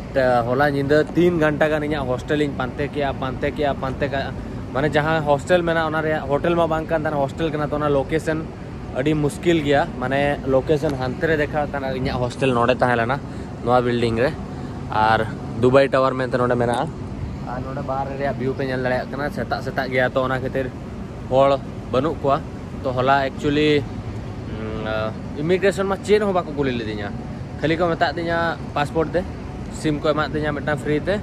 ᱦᱚᱞᱟ ᱧᱤᱫᱟᱹ ᱛᱤᱱ ᱜᱷᱚᱱᱴᱟ ᱜᱟᱱ ᱤᱧᱟᱹᱜ ᱦᱳᱥᱴᱮᱞ ᱤᱧ ᱯᱟᱱᱛᱮ ᱠᱮᱜᱼᱟ, ᱯᱟᱱᱛᱮ ᱠᱮᱜᱼᱟ, ᱯᱟᱱᱛᱮ ᱠᱟᱜᱼᱟ᱾ ᱢᱟᱱᱮ ᱡᱟᱦᱟᱸ ᱦᱳᱥᱴᱮᱞ ᱢᱮᱱᱟᱜᱼᱟ, ᱚᱱᱟ ᱨᱮᱭᱟᱜ ᱦᱳᱴᱮᱞ ᱢᱟ ᱵᱟᱝ ᱠᱟᱱ ᱛᱟᱦᱮᱱᱟ, ᱦᱳᱥᱴᱮᱞ ᱠᱟᱱᱟ᱾ ᱛᱚ ᱚᱱᱟ ᱞᱳᱠᱮᱥᱚᱱ ᱟᱹᱰᱤ ᱢᱩᱥᱠᱤᱞ ᱜᱮᱭᱟ᱾ ᱢᱟᱱᱮ ᱞᱳᱠᱮᱥᱚᱱ ᱦᱟᱱᱛᱮ ᱨᱮ ᱫᱮᱠᱷᱟᱣ ᱠᱟᱱᱟ, ᱤᱧᱟᱹᱜ ᱦᱳᱥᱴᱮᱞ ᱱᱚᱰᱮ ᱛᱟᱦᱮᱸ ᱞᱮᱱᱟ, ᱱᱚᱣᱟ ᱵᱤᱞᱰᱤᱝ ᱨᱮ᱾ ᱟᱨ ᱫᱩᱵᱟᱭ ᱴᱟᱣᱟᱨ ᱢᱮᱱᱛᱮ ᱱᱚᱰᱮ ᱢᱮᱱᱟᱜᱼᱟ᱾ ᱟᱨ ᱱᱚᱰᱮ ᱵᱟᱦᱨᱮ ᱨᱮᱭᱟᱜ ᱵᱷᱤᱭᱩ ᱯᱮ ᱧᱮᱞ ᱫᱟᱲᱮᱭᱟᱜ ᱠᱟᱱᱟ, ᱥᱮᱛᱟᱜ ᱥᱮᱛᱟᱜ ᱜᱮᱭᱟ, ᱛᱚ ᱚᱱᱟ ᱠᱷᱟᱹᱛᱤᱨ ᱦᱚᱲ ᱵᱟᱹᱱᱩᱜ ᱠᱚᱣᱟ᱾ ᱛᱚ ᱦᱚᱞᱟ ᱮᱠᱪᱩᱭᱮᱞᱤ ᱤᱢᱤᱜᱨᱮᱥᱚᱱ ᱢᱟ ᱪᱮᱫ ᱦᱚᱸ ᱵᱟᱠᱚ ᱠᱩᱞᱤ ᱞᱤᱫᱤᱧᱟ, ᱠᱷᱟᱹᱞᱤ ᱠᱚ ᱢᱮᱛᱟᱜ ᱫᱤᱧᱟ ᱯᱟᱥᱯᱳᱨᱴ ᱫᱮ, ᱥᱤᱢ ᱠᱚ ᱮᱢᱟᱜ ᱫᱤᱧᱟ ᱢᱤᱫᱴᱟᱝ ᱯᱷᱨᱤ ᱛᱮ,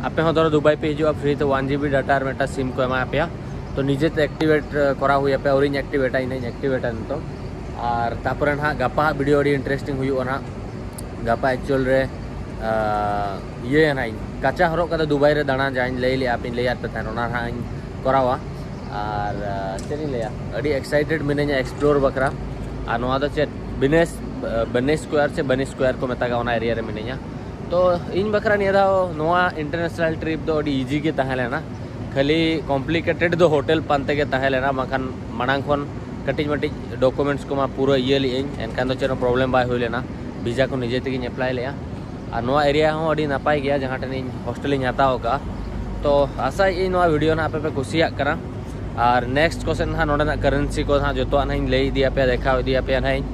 ᱟᱯᱮ ᱦᱚᱸ ᱫᱷᱚᱨᱚ ᱫᱩᱵᱟᱭ ᱯᱮ ᱦᱤᱡᱩᱜᱼᱟ, ᱯᱷᱨᱤ ᱛᱮ ᱚᱣᱟᱱ ᱡᱤ ᱵᱤ ᱰᱟᱴᱟ ᱟᱨ ᱢᱤᱫᱴᱟᱝ ᱥᱤᱢ ᱠᱚ ᱮᱢᱟ ᱯᱮᱭᱟ᱾ ᱛᱚ ᱱᱤᱡᱮ ᱛᱮ ᱮᱠᱴᱤᱵᱷᱮᱴ ᱠᱚᱨᱟᱣ ᱦᱩᱭ ᱟᱯᱮᱭᱟ, ᱟᱹᱣᱨᱤᱧ ᱮᱠᱴᱤᱵᱷᱮᱴᱟ, ᱤᱧ ᱦᱚᱸᱧ ᱮᱠᱴᱤᱵᱷᱮᱴᱟ ᱱᱤᱛᱚᱜ᱾ ᱟᱨ ᱛᱟᱨᱯᱚᱨᱮ ᱱᱟᱦᱟᱜ ᱜᱟᱯᱟ ᱦᱟᱸᱜ ᱵᱷᱤᱰᱤᱭᱳ ᱟᱹᱰᱤ ᱤᱱᱴᱟᱨᱮᱥᱴᱤᱝ ᱦᱩᱭᱩᱜᱼᱟ ᱱᱟᱦᱟᱜ᱾ ᱜᱟᱯᱟ ᱮᱠᱪᱩᱭᱮᱞ ᱨᱮ ᱤᱭᱟᱹᱭᱟ ᱱᱟᱦᱟᱜ, ᱤᱧ ᱠᱟᱪᱟ ᱦᱚᱨᱚᱜ ᱠᱟᱛᱮ ᱫᱩᱵᱟᱭ ᱨᱮ ᱫᱟᱬᱟᱱ ᱡᱟᱦᱟᱸᱧ ᱞᱟᱹᱭ ᱞᱮᱜᱼᱟ, ᱟᱯᱮᱧ ᱞᱟᱹᱭᱟᱫ ᱯᱮ ᱛᱟᱦᱮᱸᱫ, ᱚᱱᱟ ᱱᱟᱦᱟᱜ ᱤᱧ ᱠᱚᱨᱟᱣᱟ᱾ ᱟᱨ ᱪᱮᱫ ᱤᱧ ᱞᱟᱹᱭᱟ, ᱟᱹᱰᱤ ᱮᱠᱥᱟᱭᱴᱮᱰ ᱢᱤᱱᱟᱹᱧᱟ ᱮᱠᱥᱯᱞᱳᱨ ᱵᱟᱠᱷᱨᱟ᱾ ᱟᱨ ᱱᱚᱣᱟ ᱫᱚ ᱪᱮᱫ ᱵᱤᱱᱮᱥ ᱵᱟᱱᱤ ᱥᱠᱚᱭᱟᱨ ᱥᱮ ᱵᱟᱱᱤ ᱥᱠᱚᱭᱟᱨ ᱠᱚ ᱢᱮᱛᱟᱜᱼᱟ, ᱚᱱᱟ ᱮᱨᱤᱭᱟ ᱨᱮ ᱢᱤᱱᱟᱹᱧᱟ᱾ ᱛᱚ ᱤᱧ ᱵᱟᱠᱷᱨᱟ ᱱᱤᱭᱟᱹ ᱫᱷᱟᱣ ᱱᱚᱣᱟ ᱤᱱᱴᱟᱨᱱᱮᱥᱱᱟᱞ ᱴᱨᱤᱯ ᱫᱚ ᱟᱹᱰᱤ ᱤᱡᱤ ᱜᱮ ᱛᱟᱦᱮᱸ ᱞᱮᱱᱟ᱾ ᱠᱷᱟᱹᱞᱤ ᱠᱚᱢᱯᱞᱤᱠᱮᱴᱮᱰ ᱫᱚ ᱦᱳᱴᱮᱞ ᱯᱟᱱᱛᱮ ᱜᱮ ᱛᱟᱦᱮᱸ ᱞᱮᱱᱟ, ᱵᱟᱝᱠᱷᱟᱱ ᱢᱟᱲᱟᱝ ᱠᱷᱚᱱ ᱠᱟᱹᱴᱤᱡ ᱢᱟᱹᱴᱤᱡ ᱰᱚᱠᱩᱢᱮᱱᱴᱥ ᱠᱚᱢᱟ ᱯᱩᱨᱟᱹ ᱤᱭᱟᱹ ᱞᱮᱜᱼᱟᱹᱧ, ᱮᱱᱠᱷᱟᱱ ᱫᱚ ᱪᱮᱫ ᱦᱚᱸ ᱯᱨᱚᱵᱞᱮᱢ ᱵᱟᱭ ᱦᱩᱭ ᱞᱮᱱᱟ᱾ ᱵᱷᱤᱥᱟ ᱠᱚ ᱱᱤᱡᱮ ᱛᱮᱜᱮᱧ ᱮᱯᱞᱟᱭ ᱞᱮᱜᱼᱟ᱾ ᱟᱨ ᱱᱚᱣᱟ ᱮᱨᱤᱭᱟ ᱦᱚᱸ ᱟᱹᱰᱤ ᱱᱟᱯᱟᱭ ᱜᱮᱭᱟ, ᱡᱟᱦᱟᱸ ᱴᱷᱮᱱ ᱤᱧ ᱦᱳᱥᱴᱮᱞ ᱤᱧ ᱦᱟᱛᱟᱣ ᱟᱠᱟᱫᱼᱟ᱾ ᱛᱚ ᱟᱥᱟᱭᱮᱫ ᱟᱹᱧ ᱱᱚᱣᱟ ᱵᱷᱤᱰᱤᱭᱳ ᱱᱟᱦᱟᱜ ᱟᱯᱮ ᱯᱮ ᱠᱩᱥᱤᱭᱟᱜ ᱠᱟᱱᱟ᱾ ᱟᱨ ᱱᱮᱠᱥᱴ ᱠᱚ ᱥᱮᱫ ᱱᱟᱦᱟᱜ ᱱᱚᱰᱮᱱᱟᱜ ᱠᱟᱨᱮᱱᱥᱤ ᱠᱚ ᱱᱟᱦᱟᱜ ᱡᱚᱛᱚᱣᱟᱜ ᱱᱟᱦᱟᱜ ᱤᱧ ᱞᱟᱹᱭ ᱤᱫᱤᱭᱟᱯᱮᱭᱟ, ᱫᱮᱠᱷᱟᱣ ᱤᱫᱤᱭᱟᱯᱮᱭᱟ ᱱᱟᱦᱟᱜ ᱤᱧ᱾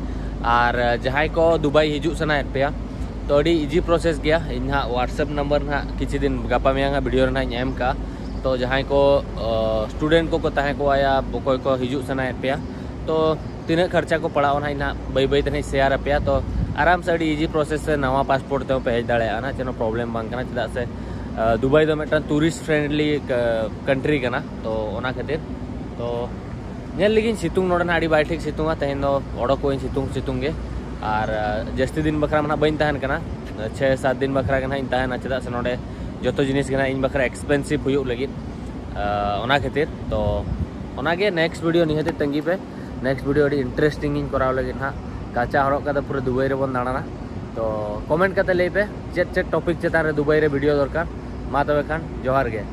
ᱟᱨ ᱡᱟᱦᱟᱸᱭ ᱠᱚ ᱫᱩᱵᱟᱭ ᱦᱤᱡᱩᱜ ᱥᱟᱱᱟᱭᱮᱫ ᱯᱮᱭᱟ, ᱛᱚ ᱟᱹᱰᱤ ᱤᱡᱤ ᱯᱨᱚᱥᱮᱥ ᱜᱮᱭᱟ᱾ ᱤᱧ ᱱᱟᱦᱟᱜ ᱣᱟᱴᱥᱮᱯ ᱱᱟᱢᱵᱟᱨ ᱱᱟᱦᱟᱜ ᱠᱤᱪᱷᱩ ᱫᱤᱱ ᱜᱟᱯᱟ ᱢᱮᱭᱟᱝ ᱦᱟᱸᱜ ᱵᱷᱤᱰᱤᱭᱳ ᱨᱮ ᱱᱟᱦᱟᱜ ᱤᱧ ᱮᱢ ᱠᱟᱜᱼᱟ᱾ ᱛᱚ ᱡᱟᱦᱟᱸᱭ ᱠᱚ ᱥᱴᱩᱰᱮᱱᱴ ᱠᱚᱠᱚ ᱛᱟᱦᱮᱸ ᱠᱚᱜᱼᱟ ᱭᱟ ᱚᱠᱚᱭ ᱠᱚ ᱦᱤᱡᱩᱜ ᱥᱟᱱᱟᱭᱮᱫ ᱯᱮᱭᱟ, ᱛᱚ ᱛᱤᱱᱟᱹᱜ ᱠᱷᱚᱨᱪᱟ ᱠᱚ ᱯᱟᱲᱟᱜᱼᱟ ᱱᱟᱦᱟᱜ ᱤᱧ ᱱᱟᱦᱟᱜ ᱵᱟᱹᱭ ᱵᱟᱹᱭ ᱛᱮ ᱱᱟᱦᱟᱜ ᱤᱧ ᱥᱮᱭᱟᱨ ᱟᱯᱮᱭᱟ᱾ ᱛᱚ ᱟᱨᱟᱢ ᱥᱮ ᱟᱹᱰᱤ ᱤᱡᱤ ᱯᱨᱚᱥᱮᱥ ᱛᱮ ᱱᱟᱣᱟ ᱯᱟᱥᱯᱳᱨᱴ ᱛᱮᱦᱚᱸ ᱯᱮ ᱦᱮᱡ ᱫᱟᱲᱮᱭᱟᱜᱼᱟ ᱱᱟᱦᱟᱜ, ᱪᱮᱫ ᱦᱚᱸ ᱯᱨᱚᱵᱞᱮᱢ ᱵᱟᱝ ᱠᱟᱱᱟ᱾ ᱪᱮᱫᱟᱜ ᱥᱮ ᱟᱸ, ᱫᱩᱵᱟᱭ ᱫᱚ ᱢᱤᱫᱴᱟᱝ ᱴᱩᱨᱤᱥᱴ ᱯᱷᱨᱮᱱᱰᱞᱤ ᱠᱟᱱᱴᱨᱤ ᱠᱟᱱᱟ, ᱛᱚ ᱚᱱᱟ ᱠᱷᱟᱹᱛᱤᱨ᱾ ᱛᱚ ᱧᱮᱞ ᱞᱟᱹᱜᱤᱫ ᱥᱤᱛᱩᱝ ᱱᱚᱰᱮ ᱱᱟᱦᱟᱜ ᱟᱹᱰᱤ ᱵᱟᱭ ᱴᱷᱤᱠ ᱥᱤᱛᱩᱝᱟ᱾ ᱛᱮᱦᱮᱧ ᱫᱚ ᱚᱰᱚᱠᱚᱜ ᱟᱹᱧ ᱥᱤᱛᱩᱝ ᱥᱤᱛᱩᱝ ᱜᱮ᱾ ᱟᱨ ᱡᱟᱹᱥᱛᱤ ᱫᱤᱱ ᱵᱟᱠᱷᱨᱟ ᱢᱟ ᱱᱟᱦᱟᱜ ᱵᱟᱹᱧ ᱛᱟᱦᱮᱱ ᱠᱟᱱᱟ, ᱪᱷᱮ ᱥᱟᱛ ᱫᱤᱱ ᱵᱟᱠᱷᱨᱟ ᱜᱮ ᱱᱟᱦᱟᱜ ᱤᱧ ᱛᱟᱦᱮᱱᱟ, ᱪᱮᱫᱟᱜ ᱥᱮ ᱱᱚᱰᱮ ᱡᱚᱛᱚ ᱡᱤᱱᱤᱥ ᱜᱮ ᱱᱟᱦᱟᱜ ᱤᱧ ᱵᱟᱠᱷᱨᱟ ᱮᱠᱥᱯᱮᱱᱥᱤᱵᱷ ᱦᱩᱭᱩᱜ ᱞᱟᱹᱜᱤᱫ᱾ ᱚᱱᱟ ᱠᱷᱟᱹᱛᱤᱨ ᱛᱚ ᱚᱱᱟᱜᱮ ᱱᱮᱠᱥᱴ ᱵᱷᱤᱰᱤᱭᱳ ᱱᱤᱦᱟᱹᱛ ᱛᱟᱺᱜᱤ ᱯᱮ᱾ ᱱᱮᱠᱥᱴ ᱵᱷᱤᱰᱤᱭᱳ ᱟᱹᱰᱤ ᱤᱱᱴᱟᱨᱮᱥᱴᱤᱝ ᱤᱧ ᱠᱚᱨᱟᱣ ᱞᱟᱹᱜᱤᱫ ᱱᱟᱦᱟᱜ᱾ ᱠᱟᱪᱟ ᱦᱚᱨᱚᱜ ᱠᱟᱛᱮ ᱯᱩᱨᱟᱹ ᱫᱩᱵᱟᱭ ᱨᱮᱵᱚᱱ ᱫᱟᱬᱟᱱᱟ᱾ ᱛᱚ ᱠᱚᱢᱮᱱᱴ ᱠᱟᱛᱮ ᱞᱟᱹᱭ ᱯᱮ ᱪᱮᱫ ᱪᱮᱫ ᱴᱚᱯᱤᱠ ᱪᱮᱛᱟᱱ ᱨᱮ ᱫᱩᱵᱟᱭ ᱨᱮ ᱵᱷᱤᱰᱤᱭᱳ ᱫᱚᱨᱠᱟᱨ᱾ ᱢᱟ ᱛᱚᱵᱮ ᱠᱷᱟᱱ ᱡᱚᱦᱟᱨ ᱜᱮ᱾